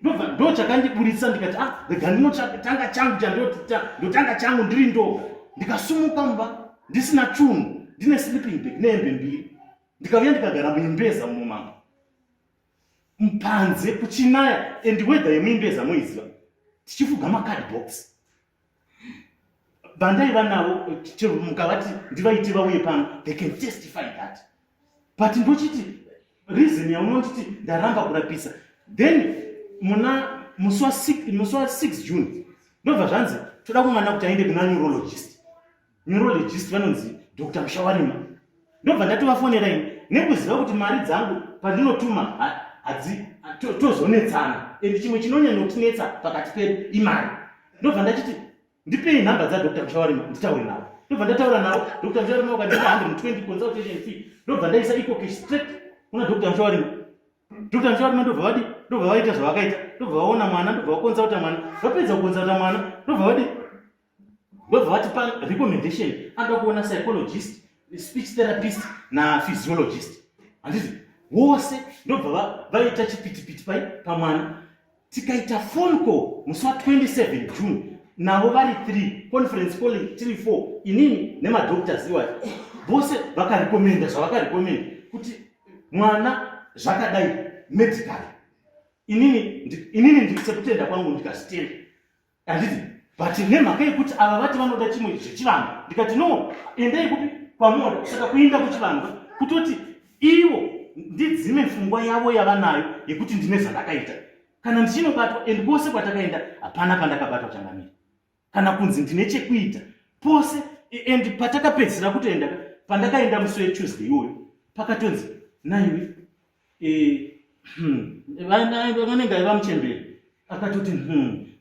Ndobva ndo chakandiburitsa, ndikati, ah, rega ndinotanga changu, chandotanga changu ndiri ndoga. Ndikasumuka mumba ndisina chunhu, ndine sleeping bag nehembe mbiri, ndikauya ndikagara muimbeza mumambo panze kuchinaya, and weather yemuimbeza moiziva, tichifuga macardbox. Vandaiva navo, chero mukavati ndivaite vauye pano, they can testify that. But ndochiti reason yaunonditi ndaramba kurapisa, then muna musi wa6 June ndobva zvanzi toda kumwana kuti aende kuna neurologist. Neurologist vanonzi Dr Mushawarima. Ndobva ndatovafonera ini nekuziva kuti mari dzangu pandinotuma hadzi tozonetsana, and chimwe chinonyanyotinetsa pakati pedu imari. Ndobva ndachiti, ndipei nhamba dzaDr Mushawarima nditaure navo. Ndobva ndataura navo. Dr Mushawarima vakandipa 120 consultation fee. Ndobva ndaisa EcoCash straight kuna Dr Mushawarima. Dr Mushawarima ndobva vadi, ndobva vaita zvavakaita, ndobva vaona mwana, ndobva vaconsulta mwana. Vapedza kuconsulta mwana, ndobva vadi, ndobva vati pa recommendation anoda kuona psychologist, speech therapist naphysiologist, handiti? Vose ndobva vaita chipitipiti pai pamwana. Tikaita phone call musi wa27 June navo vari 3, conference call 3 4, inini nemadoctors iwayo vose. Vakarecommenda zvavakarecommenda kuti mwana zvakadai medically. Inini sekutenda kwangu ndikazvitenda, handiti? But nemhaka yekuti ava vati vanoda chimwe zvechivanhu, ndikati, no, endai kupi kwamoda. Saka kuinda kuchivanhu kutoti ivo ndidzime pfungwa yavo yavanayo yekuti ndine zvandakaita kana ndichinobatwa. And kwose kwatakaenda hapana pandakabatwa, changamire, kana kunzi ndine chekuita pose. And patakapedzisira kutoenda, pandakaenda musi weTuesday iwoyo, pakatonzi naiwe vanenge aiva muchemberi akatoti,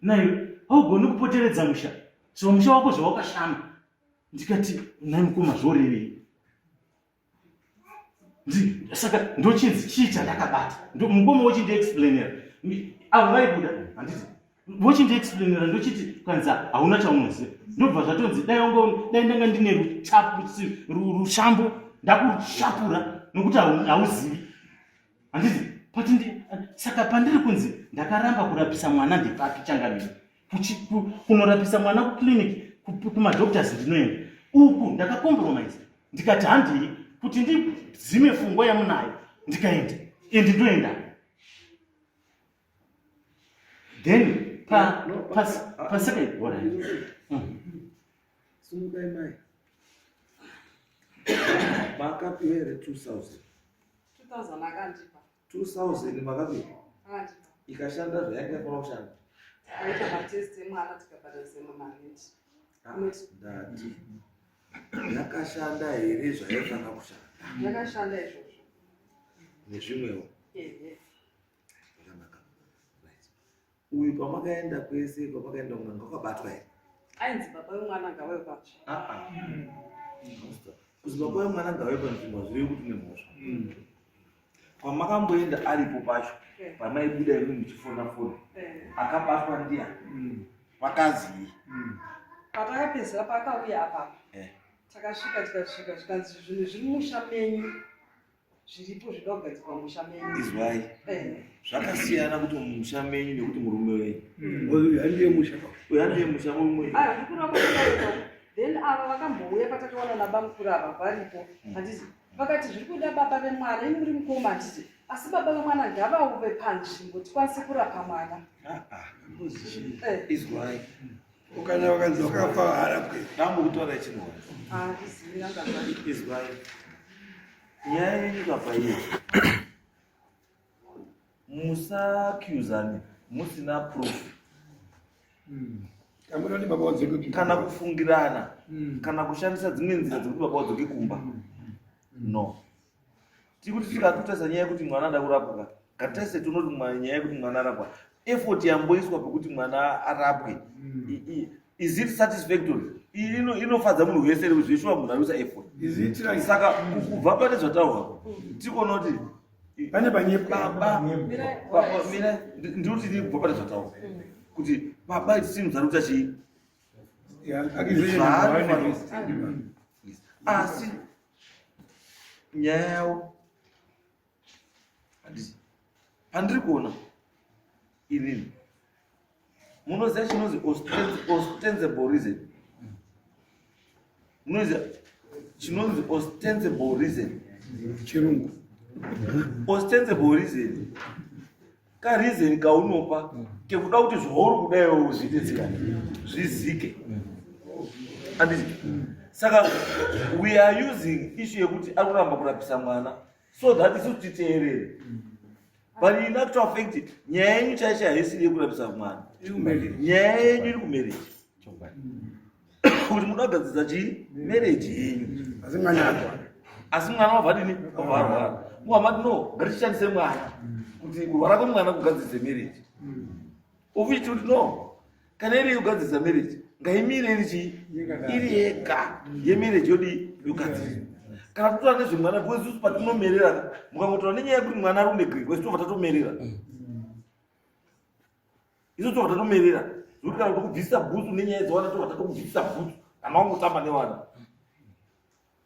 naiwe haugoni kupoteredza musha, so musha wako zvawakashama. Ndikati, nai mukoma, zvorevei? Saka ndochinzi chii chandakabata? Mukoma wochindiexplainera, avo vaibuda, handiti? Vochindiexplainera, ndochiti kwanza hauna chaunoziva. Ndobva zvatonzi dai dai ndanga ndine rushambo ndakushapura, nokuti hauzivi, handiti? Pati saka pandiri kunzi ndakaramba kurapisa mwana ndepapi, changamire? Kunorapisa mwana kuclinic, kumadoctors ndinoenda uku, ndakacompromise, ndikati handii kuti ndidzime pfungwa yamunayo, ndikaenda and ndoenda. Then pa pa second, alright. Sumukai mai. Makapiwa here 2000? 2000 akandipa. 2000 makapiwa? Akandipa. Ikashanda zvayanga yafanira kushanda? Aita matest emwana, tikabhadharisa imwe marenti. Ah, ndati yakashanda here zvayaifanira kushanda? Yakashanda izvozvo. Nezvimwewo? Ehe. Zvakanaka. Right. Uyu pamakaenda kwese kwamakaenda kun'anga wakabatwa here? Ainzi baba vemwana ngavauye patsva. Ah, ah. Kuzi baba vemwana ngavauye panzvimbo hazvirevi kuti une mhosva. Kwamakamboenda aripo pacho, pamaibuda imi muchifona fona, akabatwa ndiani? Pakazii? Patakapedzera paakauya apapa, takasvika, tikasvika zvikanzi zvinhu zviri musha menyu zviripo, zvida kugadzirwa musha menyu. Izwai, zvakasiyana kuti musha menyu nekuti murume wenyu. Uyu handiye musha. Uyu handiye musha, murume wenyu. Aya ndikura kwatakaita. Then ava vakambouya patakaona nabamukuru ava varipo, handiti? Vakati zviri kuda baba vemwana, imi muri mukoma, handiti? Asi baba vemwana ngavauve panzvimbo tikwanise kurapa mwana. Ah, ah. Izwai. Ukana vakanzi wakafa harapwe. Dambo kutaura chinhu. Handizivi nanga zvacho. Izwai. Nyaya yenyika pairi, musaccusane musina proof. Tambura kuti baba wadzoke kumba. Kana kufungirana, kana kushandisa dzimwe nzira dzekuti baba wadzoke kumba. No, tikuti tikatotarisa nyaya yekuti mwana ada kurapwa, ngatitarise tonoti nyaya yekuti mwana arapwa, effort yamboiswa pekuti mwana arapwe, is it satisfactory? Inofadza munhu wese here kuti zveshuwa munhu arikuisa effort? Is it right? Saka kubva pane zvataurwa, tikuona kuti Pane panyepwa. Baba, baba, mira, ndikuti ndiri kubva pane zvataurwa kuti baba, it seems ari kuita chii? Yeah, accusation number one. Yes. Asi nyaya yavo, handiti pandiri kuona inini, munoziva chinonzi ostensible reason? Munoziva chinonzi ostensible reason? Chirungu. Ostensible reason kareason kaunopa kekuda kuti zvauri kudaiwo zviite tsikana zvizike, handiti? Saka we are using issue yekuti ari kuramba kurapisa mwana so that isusu titeerere, but in actual fact nyaya yenyu chaicho haisiri yekurapisa mwana. Iri kumarriage. Nyaya yenyu iri kumarriage, kuti muda kugadzirisa chii? Marriage yenyu. Asi mwana arwara. Asi mwana wabva dini? Wabva arwara. Muhamati no, ngatichishandise mwana kuti kurwara kwemwana kugadzirise marriage, of which kuti no, kana iri yekugadzirisa marriage, ngaimire iri chii? Iri yega yemarriage, yodii? Yogadzirisa. Kana totaura nezvemwana, because isusu patinomerera, mukangotaura nenyaya yekuti mwana ari kunegrekwa, isu tobva tatomerera. Isu tobva tatomerera zvekuti kana kutokubvisisa bhutsu nenyaya dzewana, tobva tatokubvisisa bhutsu kana wangotamba nevana.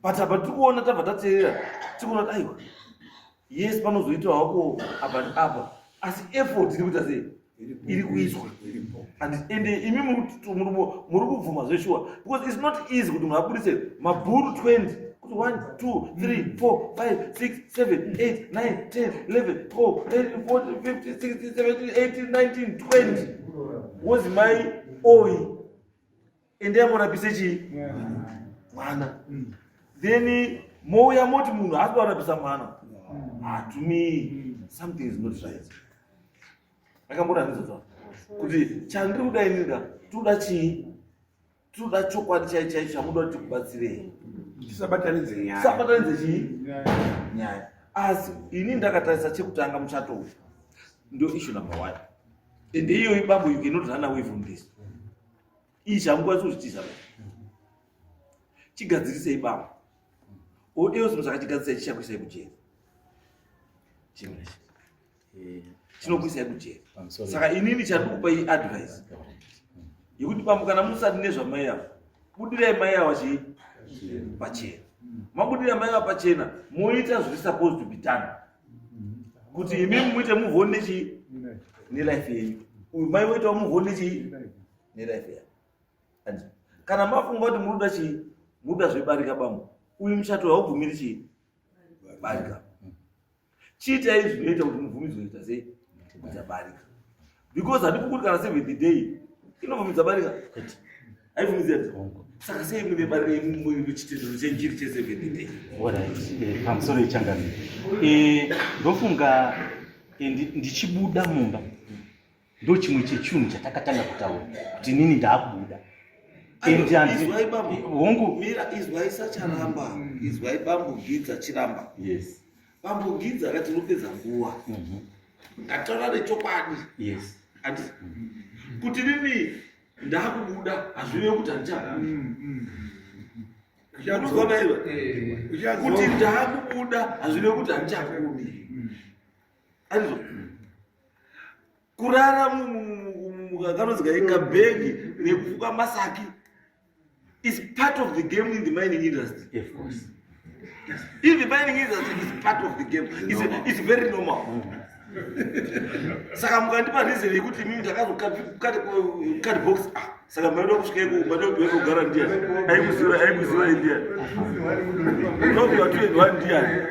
But apa tiri kuona, tabva tateerera, tikuona kuti aiwa, yes, panozoitwa hako apa neapa, asi effort iri kuita sei? Iri kuiswa. Ende imi muri kubvuma zveshuwa, because it's not easy kuti munhu abudise mabhuru 20, kuti 1, 2, 3, 4, 5, 6, 7, 8, 9, 10, 11, 12, 13, 14, 15, 16, 17, 18, 19, 20, wozi mai oi, endai murapise chii? Mwana. Then mouya moti munhu haasi kurapisa mwana. Ah, to me something is not right. Akambona ndizvo kuti chandiri kuda inika, tinoda chii? Tinoda chokwadi chai chaicho chamuda kuti tikubatsirei. Tisabatanidze nyaya. Sabatanidze chii? Nyaya. Asi ini ndakatarisa chekutanga, muchato uyu ndo issue number one, ende iyoyi bambo, you cannot run away from this. Iyi chamukwanisi kuzvitiza ba. Chigadzirisei bambo, or else musakachigadzirisai, chichakuisai kujeri. Chimwe chinokuisai kujeri. Saka inini chandikupa iyi advice yekuti bambo, kana musati nezvamai ava, budirai mai ava chii? Pachena. Mabudira mai ava pachena, moita zviri supposed to be done kuti imimi muite move on nechii? Nelife yenyu. Uyu mai voitawo move on nechii? Nelife yavo. And kana mafunga kuti munoda chii, munoda zvebarika, bambo, uyu muchato haubvumiri chii? Barika. Chiitai zvinoita kuti mubvumidzwe kuita sei? Kuita barika, because handikukuti kana seventh day inobvumidza barika, haibvumidzi. Saka sei mune barika chitendero chenjiri cheseventh day? Alright, pamusoro yechangamiro, ndofunga ndichibuda mumba ndo chimwe chechinhu chatakatanga kutaura kuti inini ndaakubuda. And Izwai bambo. Hongu. Mira, izwai sacharamba, izwai bambo Gidza Chiramba. Yes. Bambo Gidza akati unopedza nguva. Ngataura nechokwadi. Yes. Andi kuti nini ndakubuda hazvirevi kuti handichabuda. Unozwa iwe kuti ndakubuda hazvirevi kuti handichakudi. Andizvo kurara kanonzi kabhegi nekufuka masaki is part of the game in the mining industry. Of course. In the mining industry is part of the game. It's very normal. Saka mukandipa reason yekuti mimi ndakazocardbox, ah, saka maida kusvika iko, maida kuti kugara ndiani aikuziva? Aikuziva ndiani? Unopiwa two and one ndiani?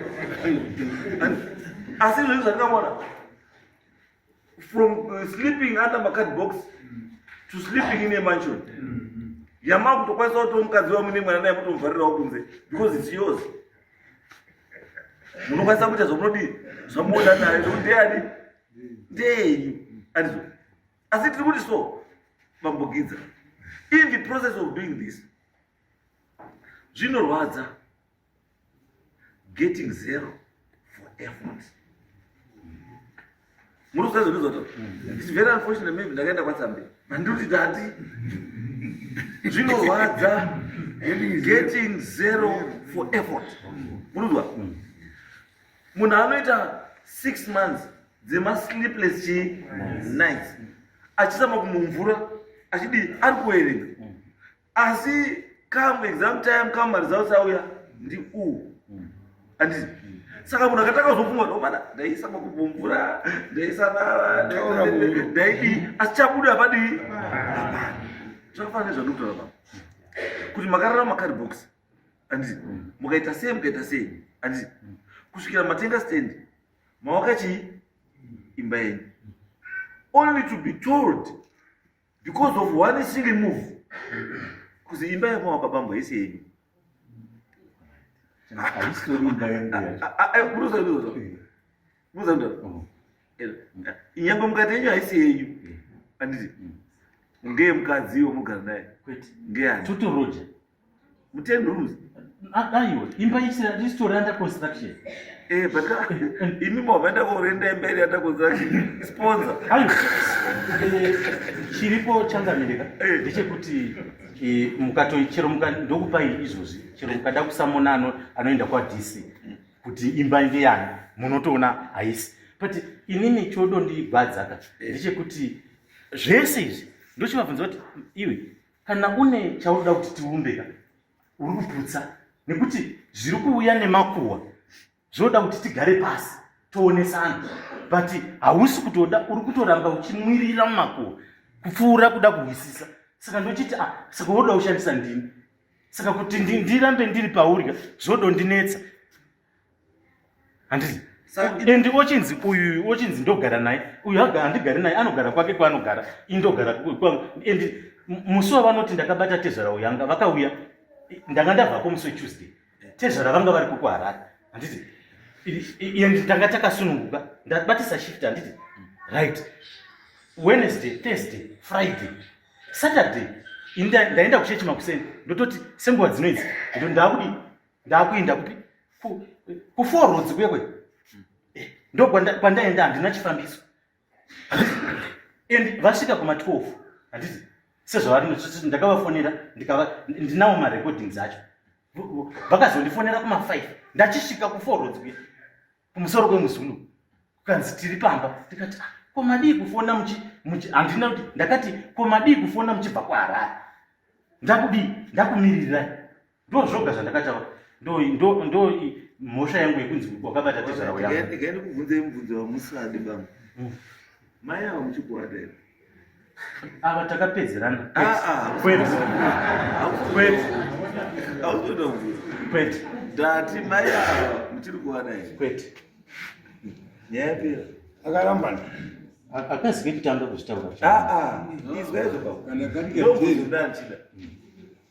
Asi izvozvi zvandingaona, from sleeping under macard box to sleeping in a mansion yamakutokwanisa kuti mukadzi wamune mwana naye mutomuvharirawo kunze because it's yours. Munokwanisa kuita zvamunodii zvamunoda nayo zvekuti ndeyani ndeyenyu andizvo. Asi tiri kuti so bambogidza in the process of doing this zvinorwadza getting zero for effort muri kuziva zvandinozotaura mm. It's very unfortunate maybe ndakaenda kwatsambe mandiri kuti ndati zvinorwadza getting zero for effort muri kuzwa mm. Munhu anoita 6 months dzemasleepless chii nights achisama kumumvura achidii ari kuverenga asi come exam time come maresults auya ndi u anditi saka munhu akatanga kuzofunga kuti omana ndaisa makumumvura ndaisa vava ndaidii asi chabuda hapadii hapana. Zvakafanana nezvandikutaura papa kuti makararama makaribox anditi mukaita sei mukaita sei anditi kusvikira matenga stand mawaka chii imba yenyu only to be told because of one silly move kuzi imba yamawaka bambo haisi yenyu. Nyangwe mukati yenyu haisi yenyu anditi ngeye mukadzi iwo mugara naye ngeyani totoroja muten rooms aiwa imba isitori under construction. Eh, but imi mavaenda korenda imba iri under construction sponsor. Aiwa chiripo changamireka ndechekuti mukato chero muka ndokupai izvozvi chero mukada kusamona anoenda kwaDC kuti imba ndeyani munotoona haisi. But inini chodondigwadzaka ndechekuti zvese izvi ndochivabvunza kuti iwe kana une chaunoda kuti tiumbe ka uri kuputsa nekuti zviri kuuya nemakuhwa zvinoda kuti tigare pasi toonesana but hausi kutoda uri kutoramba uchimwirira mumakuhwa kupfuura kuda kuhwisisa. Saka ndochiti ah, saka woda kushandisa ndini saka kuti ndirambe ndiri pauri zvodondinetsa handiti and ochinzi uyu ochinzi ndogara naye uyu handigari naye anogara kwake kwaanogara indogara kwangu. And musi wavanoti ndakabata tezvara uyanga vakauya ndanga ndabvako musi weTuesday tezvara vanga vari kukuHarare handiti and tanga takasununguka ndabatisa shift handiti right Wednesday Thursday Friday Saturday ndaenda kuchechi makuseni ndototi senguva dzino idzi ndakudi ndakuenda kupi kufour roads kuye kwe ndo kwandaenda handina chifambiso and vasvika kuma 12 handiti sezvavari ndakavafonera ndinawo marecordings acho vakazondifonera kuma 5 ndachisvika kufour roads kuye kumusoro kwemuzulu kukanzi tiri pamba ndikati ah, ko madii kufona muchi muchi handina kuti ndakati ko madii kufona muchibva kuHarare ndakudii ndakumirirai ndo zvoga zvandakataura ndo ndo ndo mhosva yangu yekunzi wakabata tezvara yangu. Ndikaenda kubvunza mubvunzo wamusadi bambo mai ava muchikuwada here? Ava takapedzerana. Kwete kwete hautoda kubvunza kwete. Ndati mai ava muchiri kuwada here? Kwete. Nyaya yapera. Akarambana. Akazi kekutanga kuzvitaura. Izwa izvo baba ndobvunzo ndandichida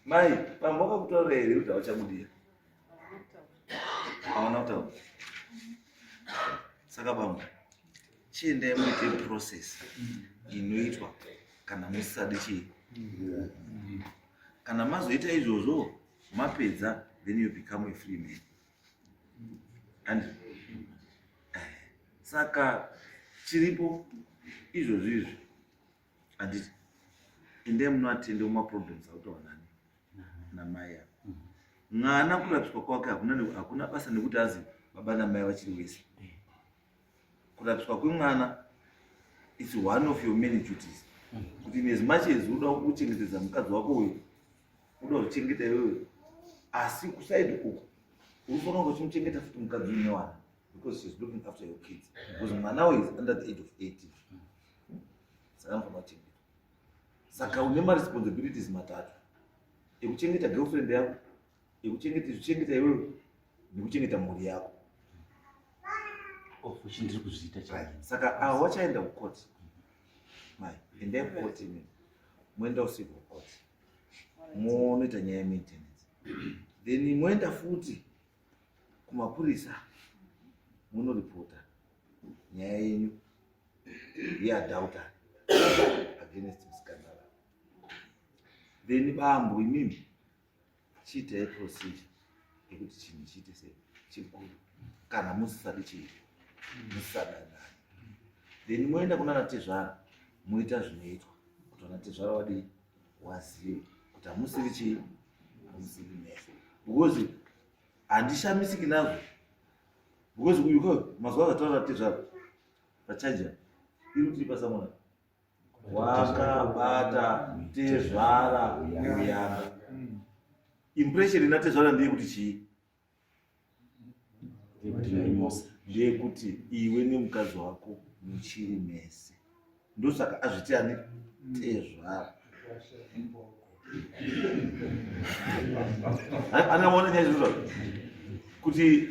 mai bambo wakakutaura here kuti hauchamudiya? Hauna kutaura. Saka bambo chiendai muite process inoitwa kana musisadi chii kana mazoita izvozvo mapedza then you become a free man. And saka chiripo izvozvo izvi handiti endai munoatende mumaproblems akutaura nani namai ava mwana kurapiswa kwake hakuna basa nekuti azi baba namai vachiri wese. Kurapiswa kwemwana is one of your many duties kuti in as much as uda kuchengetedza mukadzi wako uyu uda kuchengeta iwewe asi kusaidi uku unofanira kunge uchimuchengeta futi mukadzi uyu newana because she's looking after your kids because mwana uyu is under the age of 18 saka anofanira kuchengeta. Saka une maresponsibilities matatu ekuchengeta girlfriend yako ekuchengeta zvichengeta iwewe nekuchengeta mhuri yako. Of which ndiri kuzviita chaizvo. Saka avo vachaenda kucourt mai endai kucourt imi moenda kucivil court monoita nyaya yemaintenance then moenda futi kumapurisa. Munoripota nyaya yenyu yeadultery against musikana. Then bambo imimi chiitai procedure yekuti chinhu chiite sei chikuru kana musisadi chii musisadanani, then moenda kunana tezvara moita zvinoitwa kuti vana tezvara vadii wazive kuti hamusiri chii, hamusiri mese, because handishamisiki nazvo, because uyu ko mazuva azvataura tezvara pachaja iri kuti ipasamona wakabata tezvara uyanga. Impression ina tezvara ndeyekuti chii? Ndeyekuti iwe nemukadzi wako muchiri mese. Ndosaka azviti ani tezvara. Anaona nyaya izvozvo kuti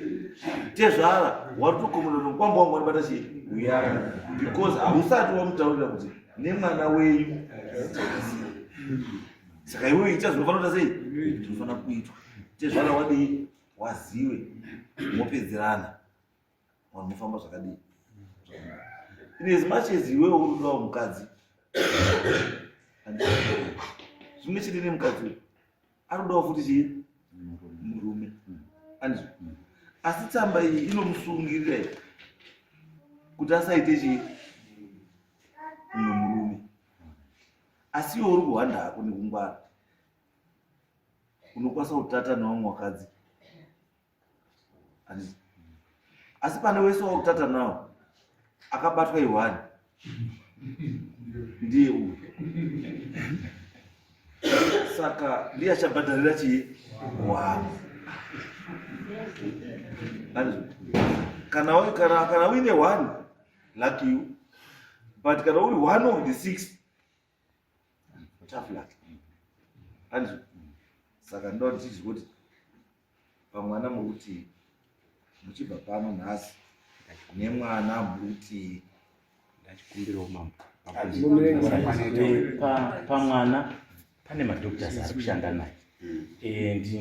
tezvara waritokomona nomukwambo wangu wanobata chii uyanga, because hausati wamutaurira kuti nemwana wenyu. Saka iwe ita zvinofanira kuita sei, zvinofanira kuitwa, tezvara wadii waziwe, mopedzerana, vanhu mofamba zvakadii. In as much as iwewe uri kudawo mukadzi, zvimwe chete nemukadzi uyu ari kudawo futi chii, murume, andizvo? Asi tsamba iyi inomusungirira iyi kuti asaite chii, mumwe murume. Asi iwe uri kuhwanda hako nekungwara, unokwanisa kutata nevamwe vakadzi, handiti? Asi pane wese wakutata nawo akabatwa ihwani ndiye uyu, saka ndiye achabhadharira chii wani. Kana uine one, lucky you, but kana uri one of the six, tough luck, handizvo? Saka ndoda kuti tizwe kuti pamwana muri kuti muchibva pano nhasi nemwana muri kuti Ndachikumbirawo mambo. Pamwana pane madoctors ari kushanda naye.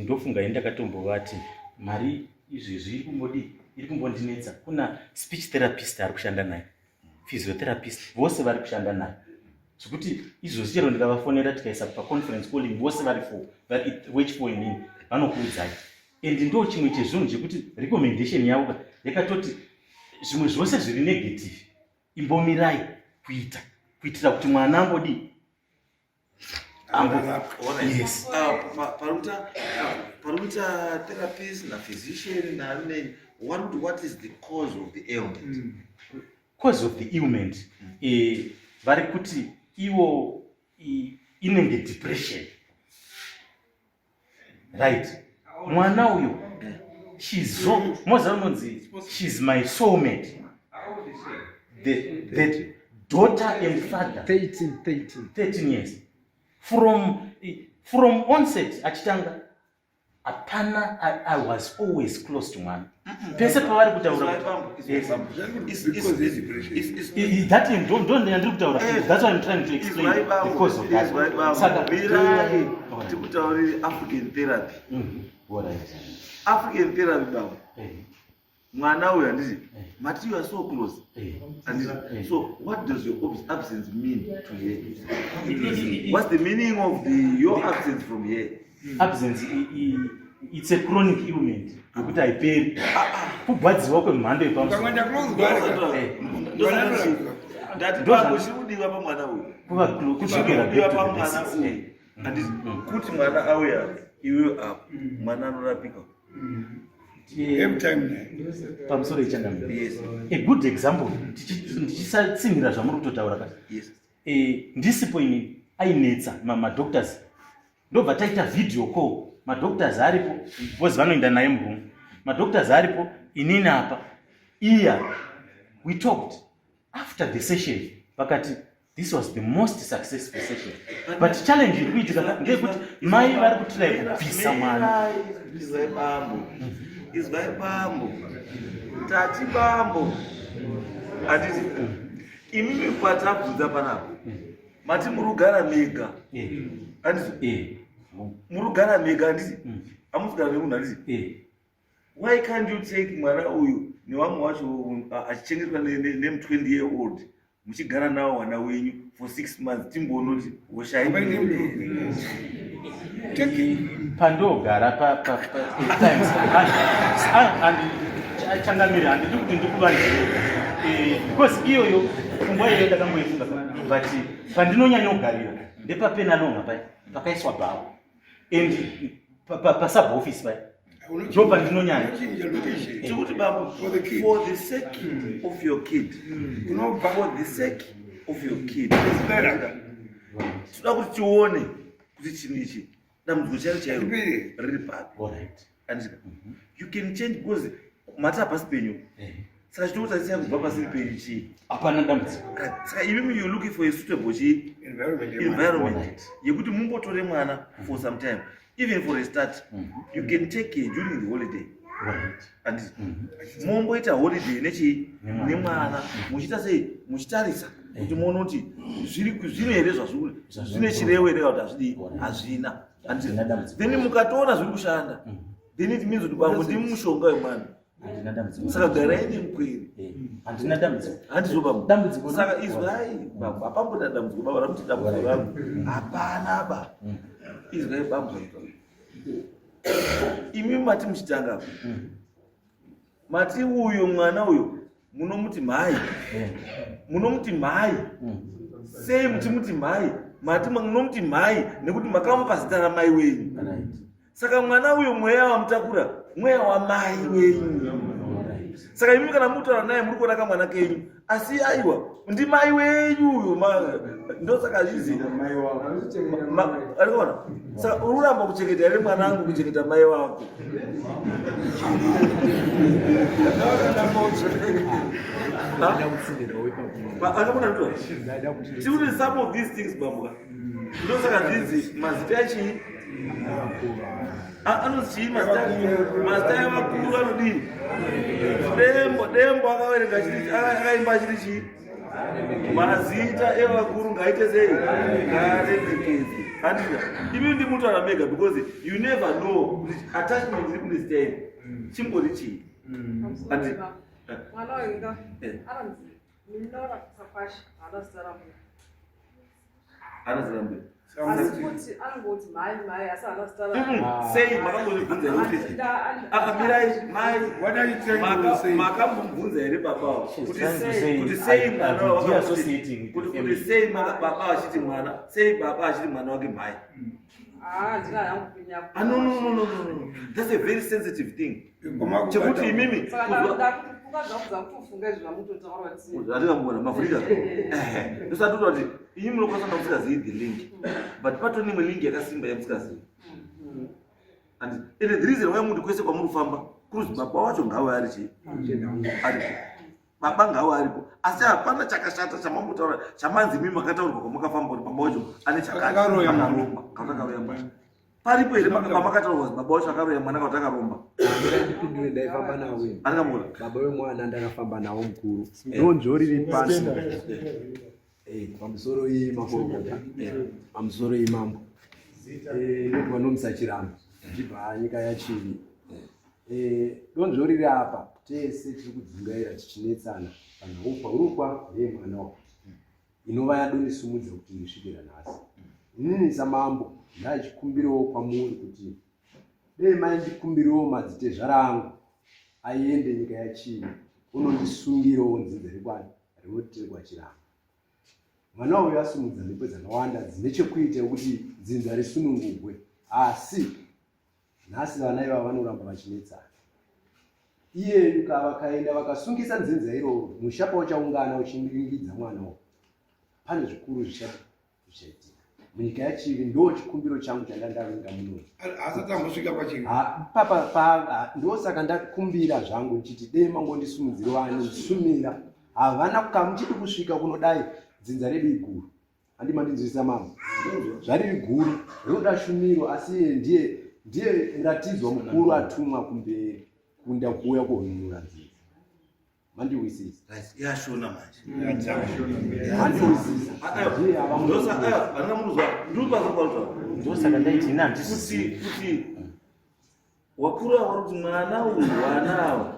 Ndofunga ini ndakatombovati mari izvezvi iri kumbodii, iri kumbondinetsa. Kuna speech therapist ari kushanda naye, physiotherapist, vose vari kushanda naye, zvekuti izvozvi chero ndikavafonera tikaisa paconference calling vose vari four, vari wechi four inini, vanokuudzai. And ndo chimwe chezvinhu chekuti recommendation yavo ka yakatoti zvimwe zvose zviri negative imbomirai kuita kuitira kuti mwana ambodii ambo. Yes. Pari kuita therapist naphysician naanei, what is the cause of the ailment? Cause of the ailment, vari kuti ivo inenge depression, right? Mwana uyo, she's so moza unonzi she's my soulmate, the daughter and father. 13, 13. 13 years from onset achitanga hapana. I was always close to mwana pese pavari kutaura. Yes. Because of depression. That ndo ndandiri kutaura. That's why I'm trying to explain the cause of that. Saka Mirai tikutaurire African therapy. Alright. African therapy, baba. Mwana uyu, handiti mati you are so close? Handiti? So what does your absence mean to her? What's the meaning of the your absence from here? Absence, it's a chronic ailment yekuti haiperi, kugwadziwa kwemhando yepamusoro. Ukamwenda close kwaari, Ndati bambo, chiri kudiwa pamwana uyu, Kuva kusvikira chiri kudiwa back to the pamwana basics. uyu, handiti kuti mwana auya iwewe apo mwana anorapika? Every time naye. Pamusoro yechangamiro. Yes. A good example, ndichisatsinhira zvamuri kutotaura kati, ndisipo inini ainetsa madoctors, ndobva taita video call, madoctors aripo because vanoenda naye muroom, madoctors aripo, inini apa iya. We talked after the session, vakati this was the most successful session, but challenge iri kuitika ndeyekuti mai vari kutry kubvisa mwana. Izwai bambo, izwai bambo, tati bambo, handiti imimi patabvunza panapa mati muri kugara mega, handiti? Muri kugara mega, handiti? Hamusi kugara nemunhu, handiti? Why can't you take mwana uyu nevamwe wacho achichengetwa nemu20 year old muchigara nawo wana wenyu for 6 months, timboona kuti hosha? Pandogara times changamire, handidi kuti ndikuvanzire because iyoyo pfungwa iyoyo ndakamboifunga, but pandinonyanyogarira ndepaPenalonga paya pakaiswa bhawa and pasub office paya, ndo pandinonyanya. Tikuti baba, for the sake of your kid, for the sake of your kid, toda kuti tione kuti chinhu ichi, dambudziko chairo chairo riri papi. Andika you can change because mati hapasi penyu, saka chitokutarisa kubva pasiri penyu chii? Hapana dambudziko. Saka imimi you looking for a suitable chii? Environment yekuti mumbotore mwana for some time, even for a start you can take her during the holiday. Anditi momboita holiday nechii? Nemwana, muchiita sei? Muchitarisa kuti muone kuti zvine here zvazviri, zvine chirevo here kana kuti hazvidii, hazvina. Anditi then mukatoona zviri kushanda, then it means kuti bambo ndimi mushonga wemwana. Handina dambudziko. Saka garai nemukweri. Handina dambudziko. Handizvo bambo? Dambudziko. Saka izwai bambo, hapambona dambudziko baba ramuti dambudziko rangu hapana ba. Izwai bambo, imi mati muchitanga mati uyo mwana uyo munomuti mhai, munomuti mhai sei? Muchimuti mhai, mati munomuti mhai nekuti makamupa zita ramai wenyu. Saka mwana uyo mweya wamutakura mweya wamai wenyu. Saka imi kana mutaura naye muri kuona kamwana kenyu, asi aiwa, ndimai wenyu uyo. Ndosaka zvizi arikuona. Saka uri kuramba kuchengeta here mwana angu, kuchengeta mai wako? Akabona ndito tikuti some of these things bambuka. Ndosaka zvinzi mazita echii anonzi chii? Mazita evakuru anodii? Dembo, Dembo akaverenga chiri, akaimba chiri chii? Mazita evakuru ngaite sei? Ngaaremekedzwe. Handika imi ndimutaura mega because you never know kuti attachment iri kune zita iri chimbori chii. Handi Mwana uyu anonzi Minora Sapashi, haana zita rambuya. Ana zita rambuya? Asi kuti anongoti mhai, mhai, asi haana zita rambuya. Sei makambozvibvunza here kuti mirai mai, makambomubvunza here baba kuti sei mwana, kuti sei baba achiti mwana, sei baba achiti mwana wake mhai? Ah, no, no, no, no, no, that's a very sensitive thing chekuti imimi atingamboona mavhurika ndosatoita kuti imi munokwanisa kunga musingazivi the link, but patone imwe link yakasimba yamusingazivi. And the reason why muti kwese kwamuri kufamba kuruzi baba wacho ngave ari chii, aripo, baba ngave aripo, asi hapana chakashata chamambotaura chamanzi imi makataurwa kwamakafamba kuti baba wacho ane chakati, akaromba kana akaroya mwana. Paripo here pamakataurwa kuti baba wacho akaroya mwana kana kuti akaromba? Ndipindure, ndaifamba nawo. Andingamboona. Baba wemwana ndakafamba nawo mukuru, donzvo riri pasi. Pamusoro iyi makorokota, pamusoro iyi mambo. Ndobva nomisa Chiramba, ndichibva nyika yaChivi. Donzvo riri apa, tese tiri kudzungaira tichinetsana panhaupa urukwa ndeyemwana wa inova yadondisumudza kuti ndisvikira nhasi. Inini samambo ndachikumbirawo kwamuri kuti dei maindikumbirawo madzitezvara angu aende nyika yaChivi unondisungirawo nzinza rekwani rinoti tiri kwaChiramba. Mwana uyu asumudza mhepo dzakawanda dzine chekuita yekuti dzinza risunungugwe, asi nhasi vana ivava vanoramba vachinetsana. Iyeyu ka vakaenda vakasungisa nzinza iroro, musha pauchaungana uchiringidza mwana uyu, pane zvikuru zvichaitika munyika yaChivi. Ndo chikumbiro changu chandandavinga munomu. Asati ambosvika kwaChivi. Ndosaka ndakumbira zvangu ndichiti dei mangondisumudzira vanondisumira havana kamuchidi kusvika kunodai. Dzinza redu iguru, handi mandinzwisisa mama? Zvariri guru rinoda shumiro, asi iye ndiye ratidzwa mukuru atumwa kumberi kunda kuuya kuhonunura nzinza. Mandiwisisa? Yashona manje. Mandiwisisa? Ndiye ava. Ndosaka ndiri Ndosaka ndaiti ina handisi kuti Wakuru ava vari kuti mwana uyu, wana ava,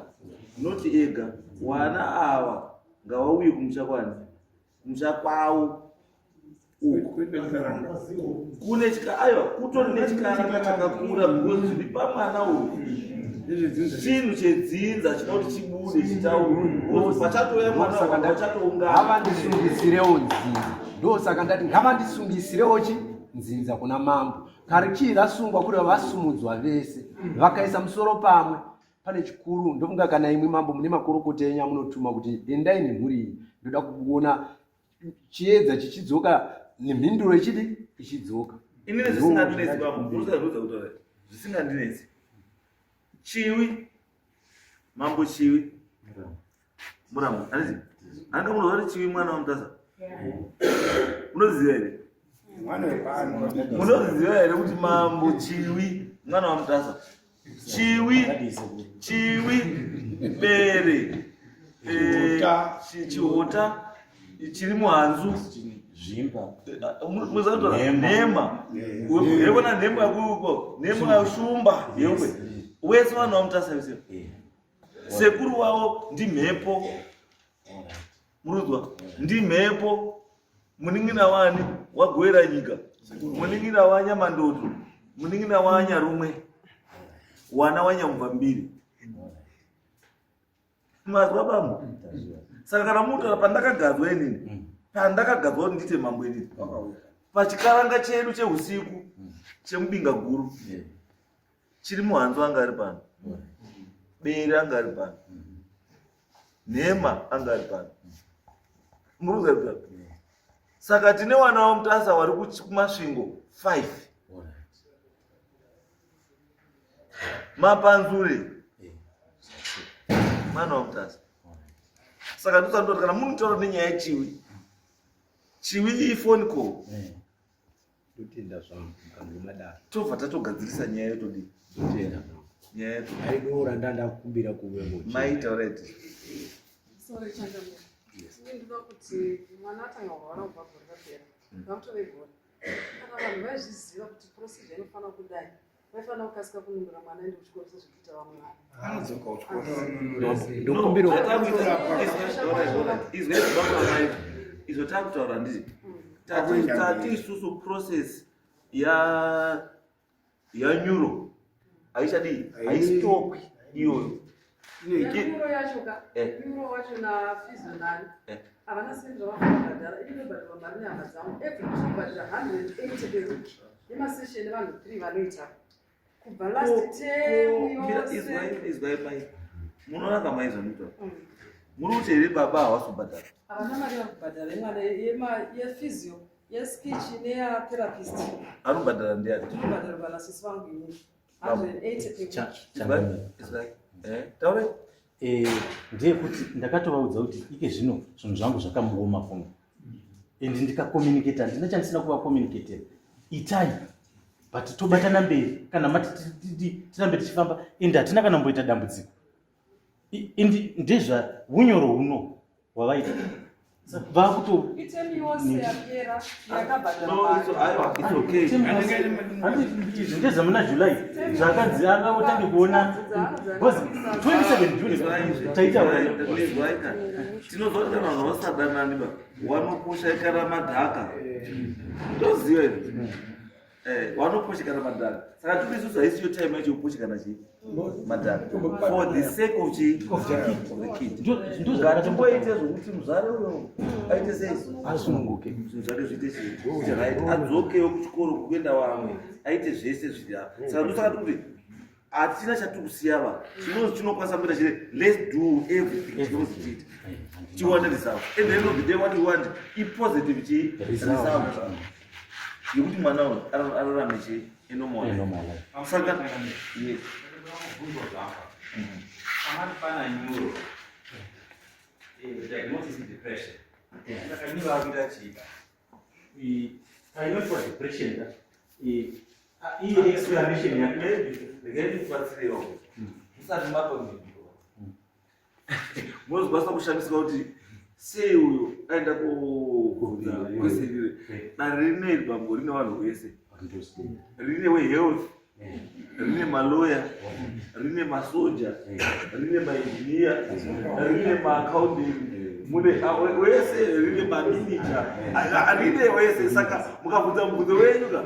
not ega, wana ava ngavauye kumusha kwani? Kumusha kwavo uku. Kune chika, aiwa, kutori nechikaranga chakakura because zviri pamwana uyu chinhu chedzinza chinoda kuti chibude chitaurwe because pachatouya mwana uyu vachatoungana. Ngavandisungisirewo nzinza. Ndosaka ndati ngavandisungisirewo chi nzinza kuna mambo. Kare chii rasungwa kureva vasumudzwa vese vakaisa musoro pamwe pane chikuru ndofunga kana imwi mambo mune makorokota enyu amunotuma kuti endai nemhuri iyi ndoda kuona chiedza chichidzoka nemhinduro ichidi ichidzoka. Inini zvisingandinetsi bambo, murikuda kutaura zvisingandinetsi. Chiwi mambo Chiwi Muramu anzi anga munoziva kuti Chiwi mwana waMutasa munoziva here? Munoziva here kuti mambo Chiwi mwana waMutasa Chiwi Chiwi Bere eh, Chihota chiri muhanzu zvimba eh, nhema yekona nhema yakuko nhema yashumba yewe wese vanhu vamutasa vese sekuru wavo ndimhepo murudzwa ndimhepo munin'ina wani wagoera nyika munin'ina wanyamandoto munin'ina wanyarumwe wana wanyamubva mbiri mazwa bambo saka kana mutaura pandakagadzwa inini mm. pandakagadzwa kuti ndiite mambo inini pachikaranga chedu cheusiku mm. chemubinga guru chiri muhanzu anga ari pano bere anga ari pano nhema anga ari pano muruza saka tine wana wamutasa wari kumasvingo 5 mapanzure mwana wamutasa saka ndosandoti kana munotaura nenyaya yechiwi chiwi ifoni call eh. Ndotenda zvangu mukanzwa madaro. Tobva tatogadzirisa nyaya yotodii? Ndotenda zvangu. Nyaya yetu. Aidora ndandakumbira kuve mochi. Mai taura iti. Sorry changamire. Yes. Ini ndinoda kuti mwana atanga kurwara kubva gore rapera. Vakutove gore. Kana vanhu vaizviziva kuti procedure inofanira kudai. Vaifanira kukasika kununura mwana aende kuchikoro sezvikuita vamwe vana. Anodzoka kuchikoro. Ndokumbira izvo takutaura ndizvo tati isusu process ya yanyuro haichadii haistopwi iyoyo Nyuro yacho ka nyuro wacho na fizo nani havana sendi zvavafanira kubhadhara ini ndobhadharwa mari nehama dzangu every tinobhadhara 180 per week nemasession evanhu 3 vanoita kubva last term yose izwai mai munoona kamai zvanoita mm. muri kuti here baba havasi kubhadhara havana mari vari kubhadhara yemwana yefizio yespeech neyatherapist anobhadhara ndiani tinobhadharwa nasisi vangu inini Eh, ndeyekuti ndakatovaudza kuti ike zvino zvinhu zvangu zvakamuoma kuno and ndikakomunicata handina chandisina kuvakomunicatera itai but tobatana mberi kana mati tirambe tichifamba and hatina kana mboita dambudziko and ndezva unyoro huno hwavaita vakuto izvi ndezvamuna july zvakanzi anga utange kuona because 27 june taitaura tinozoti kana vanhu vasadanani ba wanoposhaikana madhaka toziva izvi Eh, wanoposhekana madhaka saka tiri isusu haisi yo time yacho yekuposhekana chii madhaka for the sake of chii of the kid ngatimboite zvokuti muzvare uyo aite sei asununguke zvinhu zvake zviite chii right adzokewo kuchikoro kukuenda vamwe aite zvese zviri apa saka ndosaka tiri kuti hatina chatiri kusiya va chinonzi chinokwanisa kuita chire let's do everything chinonzi tiite tiwane result at the end of the day what we want ipositive chii result yekuti mwana uyu ararame chii enormal life saka yes Diagnosis depression. Saka nyuro akuita chii? Painoitwa depression ka iye explanation yake regai ndikubatsirewo musati mapa mhinduro munozokwanisa kushamisika kuti sei uyo aenda kubvunza kwesirire dare rine bambo rine vanhu vese rine wehealth. Rine maloya, rine masoja, rine mainjiniya, rine maaccounting, mune wese, rine maminija, rine wese. Saka mukabvunza mubvunzo wenyu ka,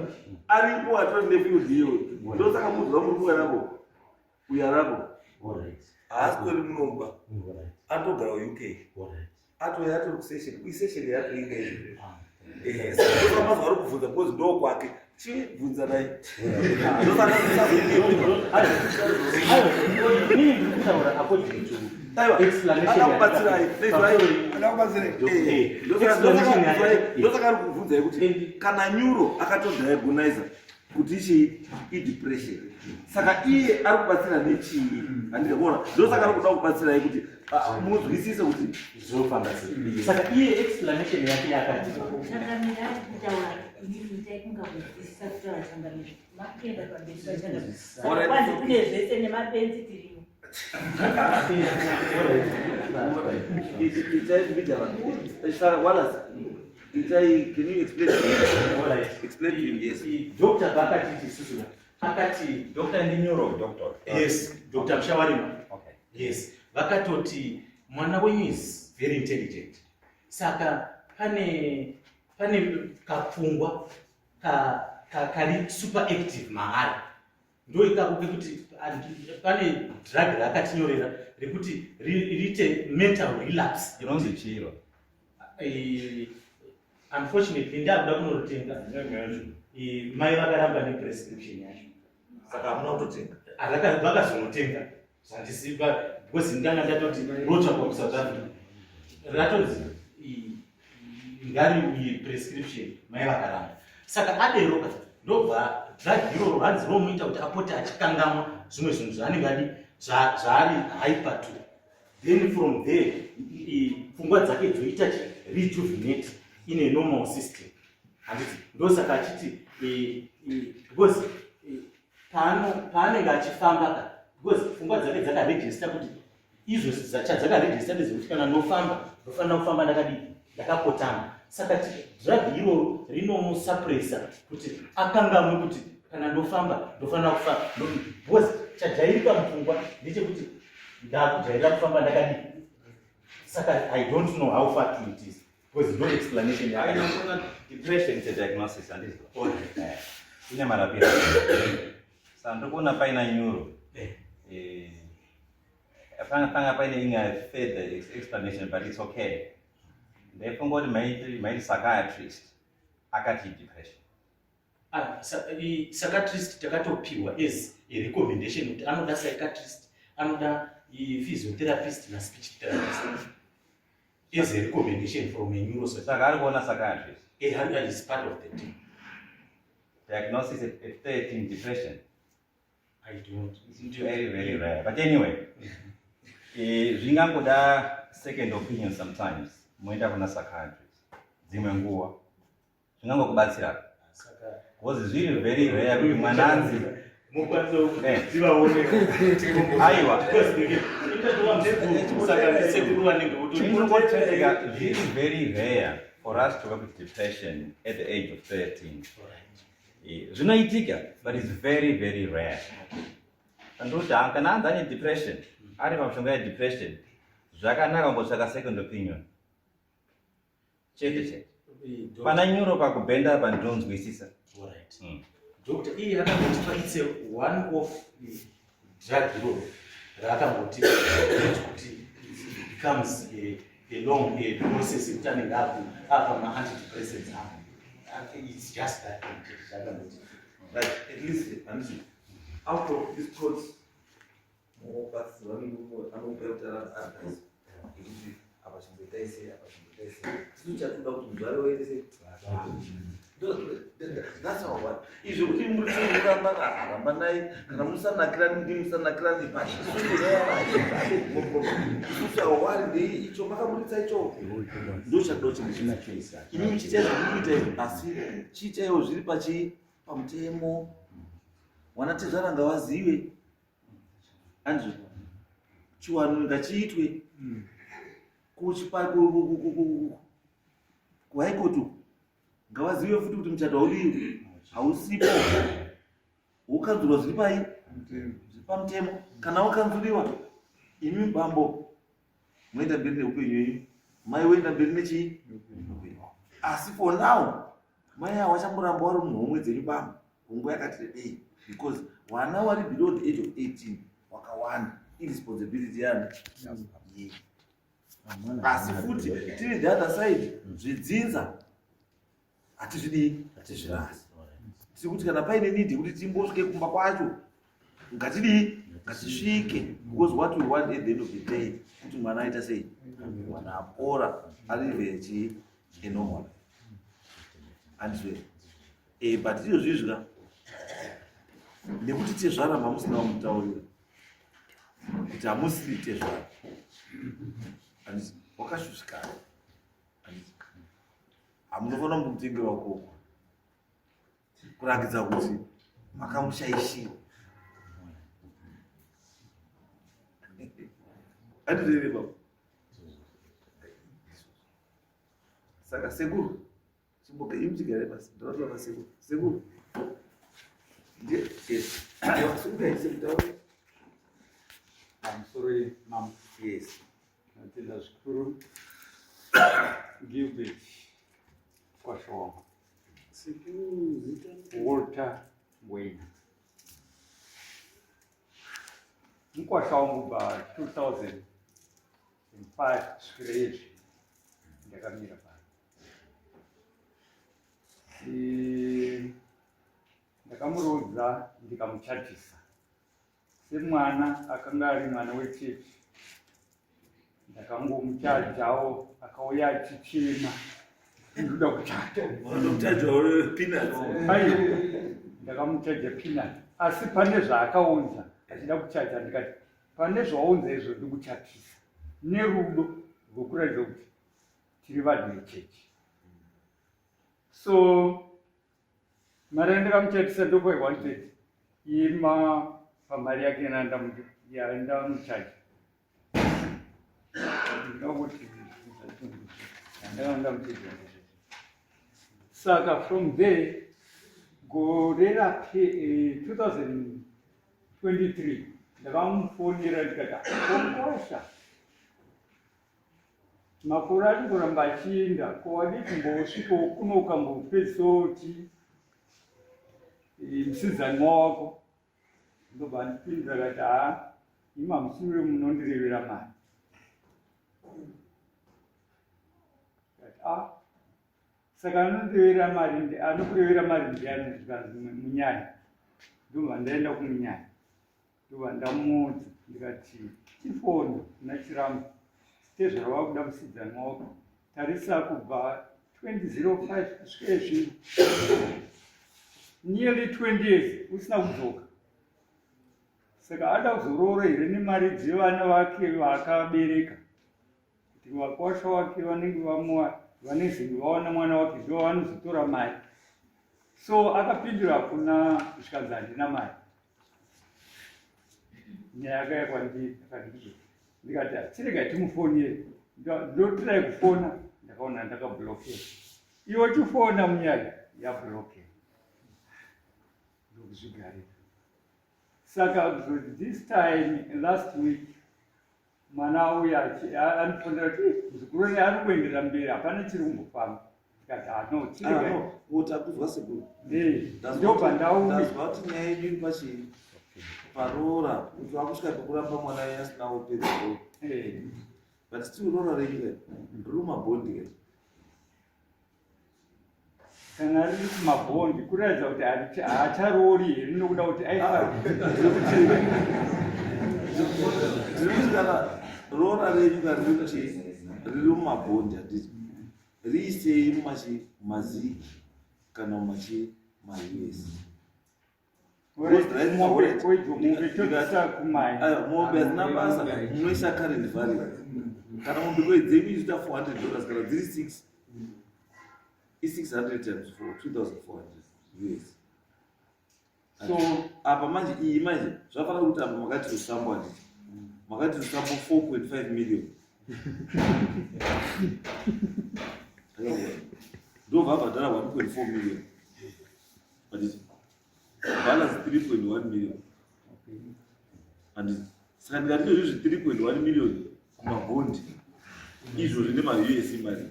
aripo atori nefield iyoyo. Ndosaka mubvunzo wamuri kuuya nako, uya nako haasi tori munomba, anotogara kuUK, atouya atori kusession, kuisession yatoinga izvo. Saka mazuva ari kubvunza because ndo kwake, chibvunza naye. Inini ndiri kutaura according to explanation. Akakubatsirai. Adakubatsirai. Ndosaka ari kubvunzai kuti kana neuro akatodiagoniza kuti ichii, idepression, saka iye ari kubatsira nechii? Handika kuona, ndosaka ari kuda kubatsirai kuti munzwisise kuti zvinofamba sei. Saka iye explanation yake yakati Changamire, ari kutaura, inini itai kunga kunzwisisa kutaura. Changamire, makuenda pamberi pachangamire. Alright. Kwanzi kune zvese nemapenzi tirimo. Itai mbijana. Saka Wallace, itai, can you explain to him? Alright. Explain to him, yes. Doctor paakatiti isusu, akati Doctor ndi neuro doctor? Yes, Dr Mushawarima. Okay. Yes, vakatoti mwana wenyu is very intelligent, saka pane kapfungwa kari super active maari, ndo ikako kekuti pane drug raakatinyorera rekuti riite mental relapse. Inonzi chiro? Unfortunately ndakuda kunorutenga. Mai vakaramba neprescription yacho. Saka hamuna kutotenga? Vakazonotenga zvandisipa, because ndanga ndatoti rotsvakwa kuSouth Africa, ratonzi ngari prescription, mai vakaramba. Saka aderoka, ndobva drug iroro hanzi romuita kuti apote achikangamwa zvimwe zvinhu zvaanenge adi zvaari hyper to, then from there pfungwa dzake dzoita chi rejuvenate in a normal system, handiti? Ndosaka achiti because paanenge achifamba ka, because pfungwa dzake dzakaregister kuti izvo chadzakaregister ndezvekuti kana ndofamba ndofanira kufamba ndakadii, ndakakotama. Saka drug iroro rinomusuppressa kuti akangamwe kuti kana ndofamba ndofanira kufamba, because chajairika mupfungwa ndechekuti ndakujairira kufamba ndakadii. Saka I don't know how far true it is, because no explanation I yake. know depression is a diagnosis, handizvo? Ine marapiro. Saka ndikuona paina neuro. Panga paine imwe further explanation, but it's okay. Ndaifunga kuti maiti psychiatrist akati depression. Ah, psychiatrist takatopiwa as a recommendation kuti anoda psychiatrist, anoda physiotherapist naspeech therapist as a recommendation from a neurosurgeon. Saka ari kuona psychiatrist? Is part of the team. Diagnosis at 13, depression. I don't. It's very, very rare. But anyway, zvingangoda second opinion sometimes. Moenda kuna psychiatrist. Dzimwe nguva. Zvingangokubatsira. Saka Because zviri very rare kuti mwana anzi mukwanisa tivaone. Aiwa. Saka ndisekuru vanenge voto Chinongotendeka, zviri very rare for us to work with depression at the age of 13. Zvinoitika, but it's very, very rare. Andoti kana anzi ane depression, ari pamushonga yedepression, zvakanaka kumbotsvaka second opinion. Chete chete. Pana neuro pakubhenda apa ndinonzwisisa. Alright. Doctor, iye akangotipa, it's a one off drug iroro raakangotipa, not kuti it becomes a long a process yekuti anenge apa ma-antidepressants ako. It's just that chete chaakangoti. Right, at least handiti out of this court mubatsirwa anokupa kuti advice yekuti apa chimboitai sei, apa chimboitai sei. Isu chatoda kuti muzvare waite sei. That's our one. Izvo kuti muri kuramba, rambanai, kana musanakirani ndi musanakirani, but isusu awari ndei icho makaburitsa icho ndo chatoda kuti imi muchiita zvamuri kuita izvi, asi chiitaiwo zviri pachi pamutemo. Wana tezvara ngavazive, andizvo? Chiwano ngachiitwe kuchipa kuhigh court, ngavazive futi kuti muchato haudii, hausipo. Wokanzurwa zviri pai? Zviri pamutemo. Kana wakanzuriwa, imi bambo moenda mberi neupenyu wenyu, mai woenda mberi nechii? Asi for now, mai avo vachamboramba vari muhomwe dzenyu bambo kunguva yakati rebei because vana vari below the age of 18 wakawanda irresponsibility yani yenyu. Asi futi tiri the other side zvedzinza hatizvidii hatizvirasi tiri kuti kana paine need yekuti timbosvike kumba kwacho ngatidii ngatisvike because what we want at the end of the day kuti mwana aita sei mwana apora alive chii enormal andizve eh, but izvo zvizvi ka nekuti tezvara mamusina wamutaurira kuti hamusiri tezvara anditi wakashushikana anditi hamunofanira kumutengera ukoko kurakidza kuti makamushaishira andizvere baba saka sekuru chimboka imi chigare pasi ndinotora pasekuru sekuru ndiye yes sekuru sekuru pamusoro mambo yes Tinotenda zvikuru Gilbert Kwashoma. Walter Ngwenya. Mukwasha wangu kubva 2005 kusvikira izvi ndakamira pano. Ndakamuroodza ndikamuchatisa. Semwana akanga ari mwana wechechi ndakangomuchajawo akauya achichema ndoda kuchaja aiwa ndakamuchaja peanut asi pane zvaakaunza achida kuchaja ndikati pane zvaunza izvo ndikuchatisa nerudo rwekuratidza kuti tiri vanhu vechechi so mari yandakamuchatisa ndokwe 130 ima pamari yake yandamuchaja ndokuti yandamuchaja saka from there gore rape 2023 eh, ndakamufonera ndikati kokosha Makore ari kuramba achienda ko wadii kumbosvikawo kuno ukambopedzisawo ti eh, musidzanwa wako ndobva andipindura kati haa imi hamusiriwe munondirevera mari kati a ah, saka anondirevera mari anokurevera mari ndiani zvikanzi munyaya ndobva ndaenda kumunyaya Ndobva ndamuudza ndikati chifoni kuna Chirambo tezvara wakuda musidzani wako tarisa kubva 2005 kusvika izvino nearly 20 years usina kudzoka saka ada kuzoroora here nemari dzevana vake vaakabereka kuti vakwasha wake vanenge vamuwa vanezenge vawana mwana wake ndo vanozotora mari so akapindura kuna zvikanzi handina mari nyaya yakauya kwandiri akati ndikati chirega timufonere ndotirai kufona ndakaona ndakablokera iwe chifona munyaya yablokera ndokuzvigarira saka this time last week Mwana auya andifonera kuti muzukuru wenyu ari kuenderera mberi hapana chiri kumbofamba. Ndikati ah no chiri ah, no utakuzwa sekuru. Eh ndobva ndauya. Ndazwa kuti nyaya yedu iri pachii paroora kuti wakusvika pekuramba mwana wenyu asina kupedza roora. Eh. But still roora renyu kai riri mumabhondi kai. Kana riri kumabhondi kuratidza kuti haacharoori here nokuda kuti aifatirikuti kana roora renyu kana riri kuti riri mumabhondi handiti riisei mumachi maziki kana mumachi maus Mombe hadzina basa munoisa current value kana mombe kwe dzenyu izoita 400 dollars kana dziri 6 i600 times 4 2400 us so apa manje iyi manje zvafanira kuti apa makati rusambo handiti makati rusambo 4.5 million ndobva abhadhara 1.4 million handiti. Balance 3.1 million. Handiti saka ndikati izvozvi 3.1 million kumabhondi izvozvi nemaUS mari.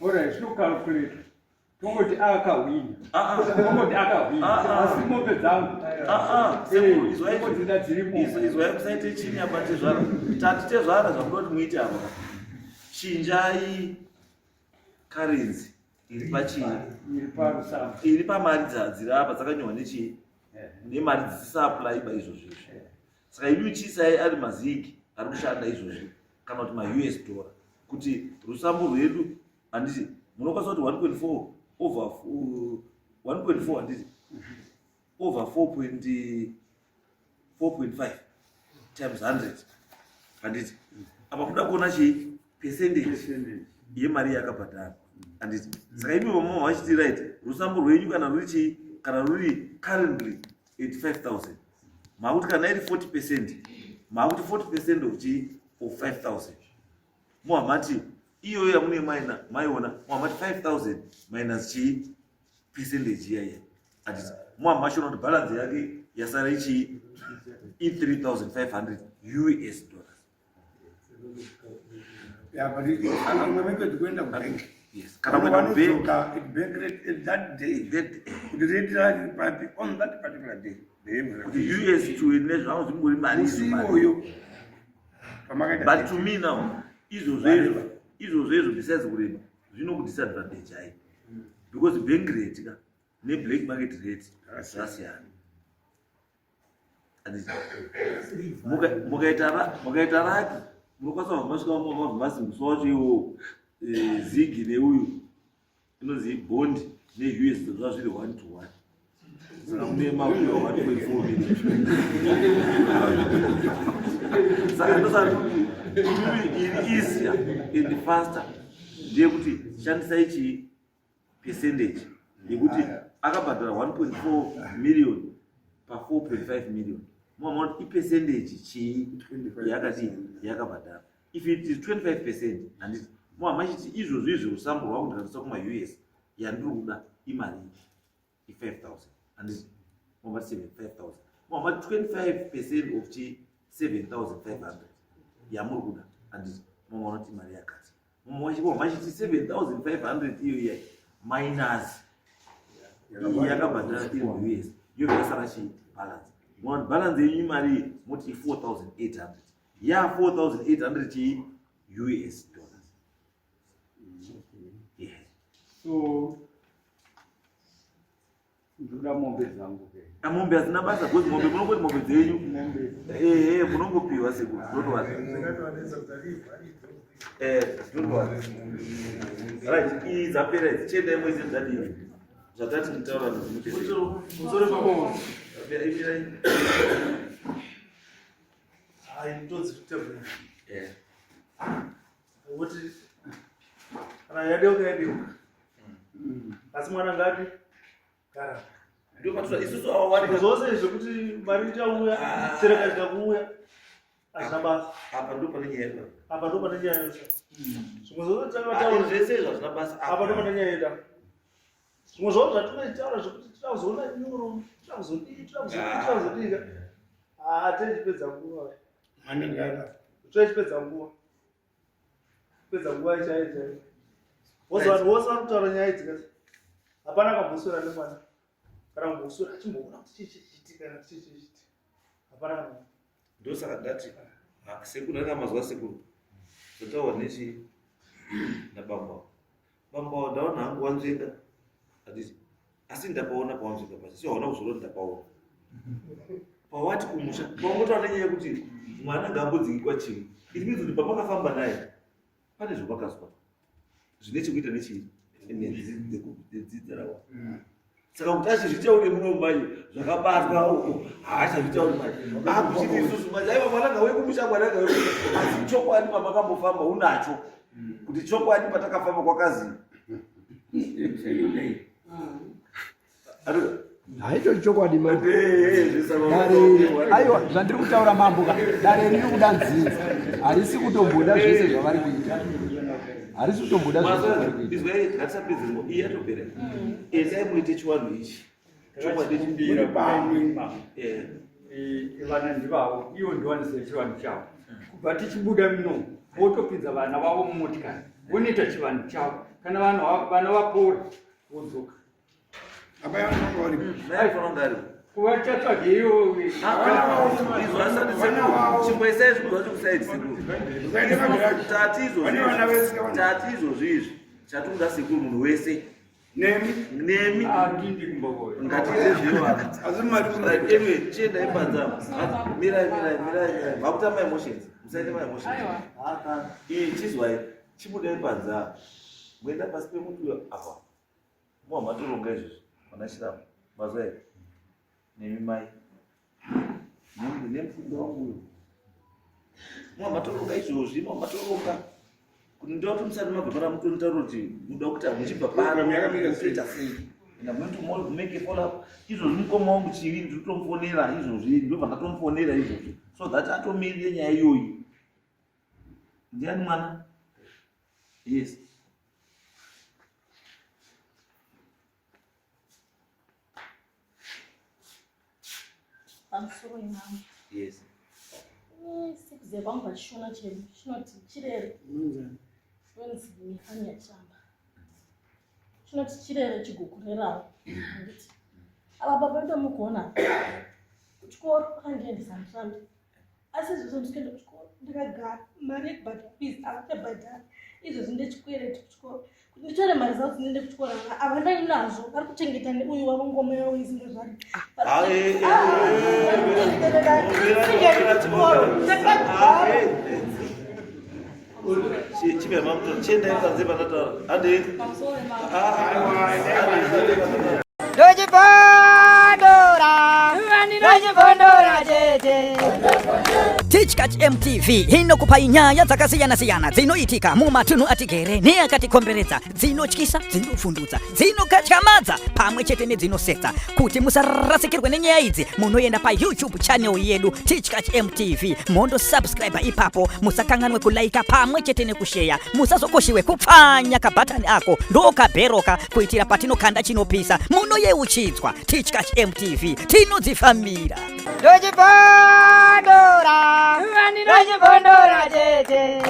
Alright, so calculate. Tongoti akahwina. Ah, ah. Tongoti akahwina. Ah, Asi mombe dzangu. Izwai dzirimo. Izwai musaite chini apa tezvara. Tati tezvara zvamunoda kuti muite apa. Chinjai currency iri pachii? Iri parusambo. Iri pamari dziri apa dzakanyorwa nechii? Nemari dzisisa apply ba izvozvo izvi. Saka imi chiisai ari mazigi ari kushanda izvozvi kana kuti maUS dollar kuti rusambo rwedu handiti munokwanisa kuti 1.4 over 1.4 handiti over 4.5 times 100 handiti apa kuda kuona chii percentage yemari yakabhadhara handiti saka imi vamama vachiti right rusambo rwenyu kana ruri chii kana ruri currently 85000 makuti kana iri 40 percent makuti 40 percent of chii of 5000 muhamati iyoyo yamune maina maiona muhamati 5000 minus chii percentage iya iya anditi muhamashona kuti balance yake yasara ichii i 3500 us dollars. Yeah, but it, imwe method kuenda kubank. Yes. Kana kuenda kubank. Vanodzoka at bank rate at that day. That Kuti rate rari papi on that particular day. Kuti US to nezvangu zvingori mari Musi iwoyo. Pamakaita. But to me now, izvozvo izvo izvozvo izvo besides kurema zvinokudisadvantage ai because bank rate ka neblack market rate zvasiyana. Mukaita raki munokwanisa kubva masvika mabva musi wacho iwowo eh, zigi neuyu inonzi bond neus zva zviri one to one saka mune makuya 1.4 million saka ndosati iri easier and faster ndeyekuti shandisai chii percentage yekuti akabhadhara 1.4 million pa 4.5 million moamona kuti ipercentage chii yakadii yakabhadhara if it is 25 percent handiti moama chiti izvozvo izvi usambo rwaku ndikatosa kumaus yandiri kuda imari i5000 handiti moama 5000 moama 25 percent of chi 7500 yamuri kuda handiti momaona kuti imari yakati mumwe 7500 iyo iya minus iyi yakabhadhara iri muus yobva yasara chii balance muona balance yenyu imari moti 4800 ya 4800 chii us dollars yes. So Ndoda mombe dzangu ke. Ah, mombe hadzina basa because mombe munongoti mombe dzenyu. Eh eh munongopiwa sekuru. Don't worry. Eh don't worry. Right, iyi dzapera idzi chiendai mwese dzadii. Zvatati mutaura zvimuite. Musoro pako. Zapera imirai. Hayi ndodzi table. Eh. Kuti kana yadeuka yadeuka. Asi mwana ngadi gara. Ndopatoda isusu awa wari Zvose zvekuti mari ichauya, Ah. chero ikasvika kuuya hazvina basa. apa ndo pane nyaya yedu. Apa ndo pane nyaya yose. Zvimwe zvose Ah, takataura zvese izvo hazvina basa. apa ndo pane nyaya yedu. Zvimwe zvose zvatinenge zvekuti tinoda kuzoona nyuro, tinoda kuzodii, tinoda kuzodii, tinoda kuzodii. Ah, tichipedza nguva. Tichipedza nguva. Pedza nguva chaiyo chaiyo. Vose vanhu vose vari kutaura nyaya idzi kasi. Hapana akamboswera nemwana. Kana kumboswera achimboona kuti chii chichiitika kana chii chichiitika. Hapana kana mumwe. Ndosaka ndati ah, sekuru ndanga mazuva sekuru zvataurwa nechi nabambo avo. Bambo avo ndaona hangu wanzvenga handiti asi ndapaona pawanzvenga pacho si hauna kuzorora ndapaona pawati kumusha paungotaura nenyaya yekuti mwana ngaambodzingikwa chimwe it means kuti pamakafamba naye pane zvamakazwa zvine chekuita nechii nedzidza rawa saka kuti achizvitaure muno manje zvakabatwa uko haachazvitauri manje akuchiti isusu manje aiwa mwana ngauye kumusha mwana ngauye asi chokwadi pamakambofamba unacho kuti chokwadi patakafamba kwakazi Haicho chokwadi mambo. Dare aiwa zvandiri kutaura mambo ka dare riri kuda nzinza harisi kutomboda zvese zvavari kuita harisi kutomboda zvese zvavari kuita. Izwai ngatisapedze nguva iyi yatopera. Endai muite chiwanhu ichi. Takachikumbira pamwe vana ndivavo ivo ndovanoziva chivanhu chavo. Kubva tichibuda muno votopinza vana vavo mumotikari vonoita chivanhu chavo. Kana vana vapora vodzoka. Chimboisai zvinhu zvacho kusaidi sekuru. Tati izvozvi izvi chatikuda sekuru munhu wese nemi nemi ngatiite zvevanhu. Chiendai panze apa. Mirai mirai mirai mirai. Makuita ma emotions. Musaite ma emotions. Iyi chizwai chibudai panze apa. Moenda pasi pemuti uyo apa. Muwa matoronga izvozvi vana Chiramba. Mazwa here? Nemi mai. Nemfundo wangu uyo. Muwa matoronga izvozvi, muwa matoronga. Kuti ndoda kuti musati mabva pana mutonitaura kuti muda kuti muchibva pano mutoita sei. And I'm going to make a follow up. Izvozvi mukoma wangu Chivi ndiri kutomufonera izvozvi, ndobva ndatomufonera izvozvi. So that atomirire nyaya iyoyi. Ndiani mwana? Yes. Pamusoro imambo. Yes. Sekuziva kwangu pachishona chedu chinoti chirere. Chinonzi Nefania Chiramba. Chinoti chirere chigokurerawo. Handiti. Ava baba vedu mukuona kuchikoro vakandiendesa mutambi. Asi izvozvo ndisikuenda kuchikoro ndakagara mari yekubhadhara fees avachabhadhara izvozvi ndechikwereti kuchikoro kuti nditore mari dzavo dzinoende kuchikoro havana inazvo vari kuchengeta neuyu wavo ngoma yavo isinga zvari Ndochibondora, ndochibondora chete. Tichkach MTV inokupai nyaya dzakasiyana-siyana dzinoitika mumatunhu atigere neakatikomberedza, dzinotyisa, dzinovhundutsa, dzinokatyamadza pamwe chete nedzinosetsa. Kuti musarasikirwe nenyaya idzi, munoenda paYouTube channel yedu Tichkach MTV mondo subscribe ipapo, musakanganwe kulaika pamwe chete nekusheya, musazokoshiwe kupfanya kabhatani ako ndokabheroka kuitira patinokanda chinopisa munoyeuchidzwa. Tichkach MTV tinodzifambira. Ndochibondora, ndochibondora chete.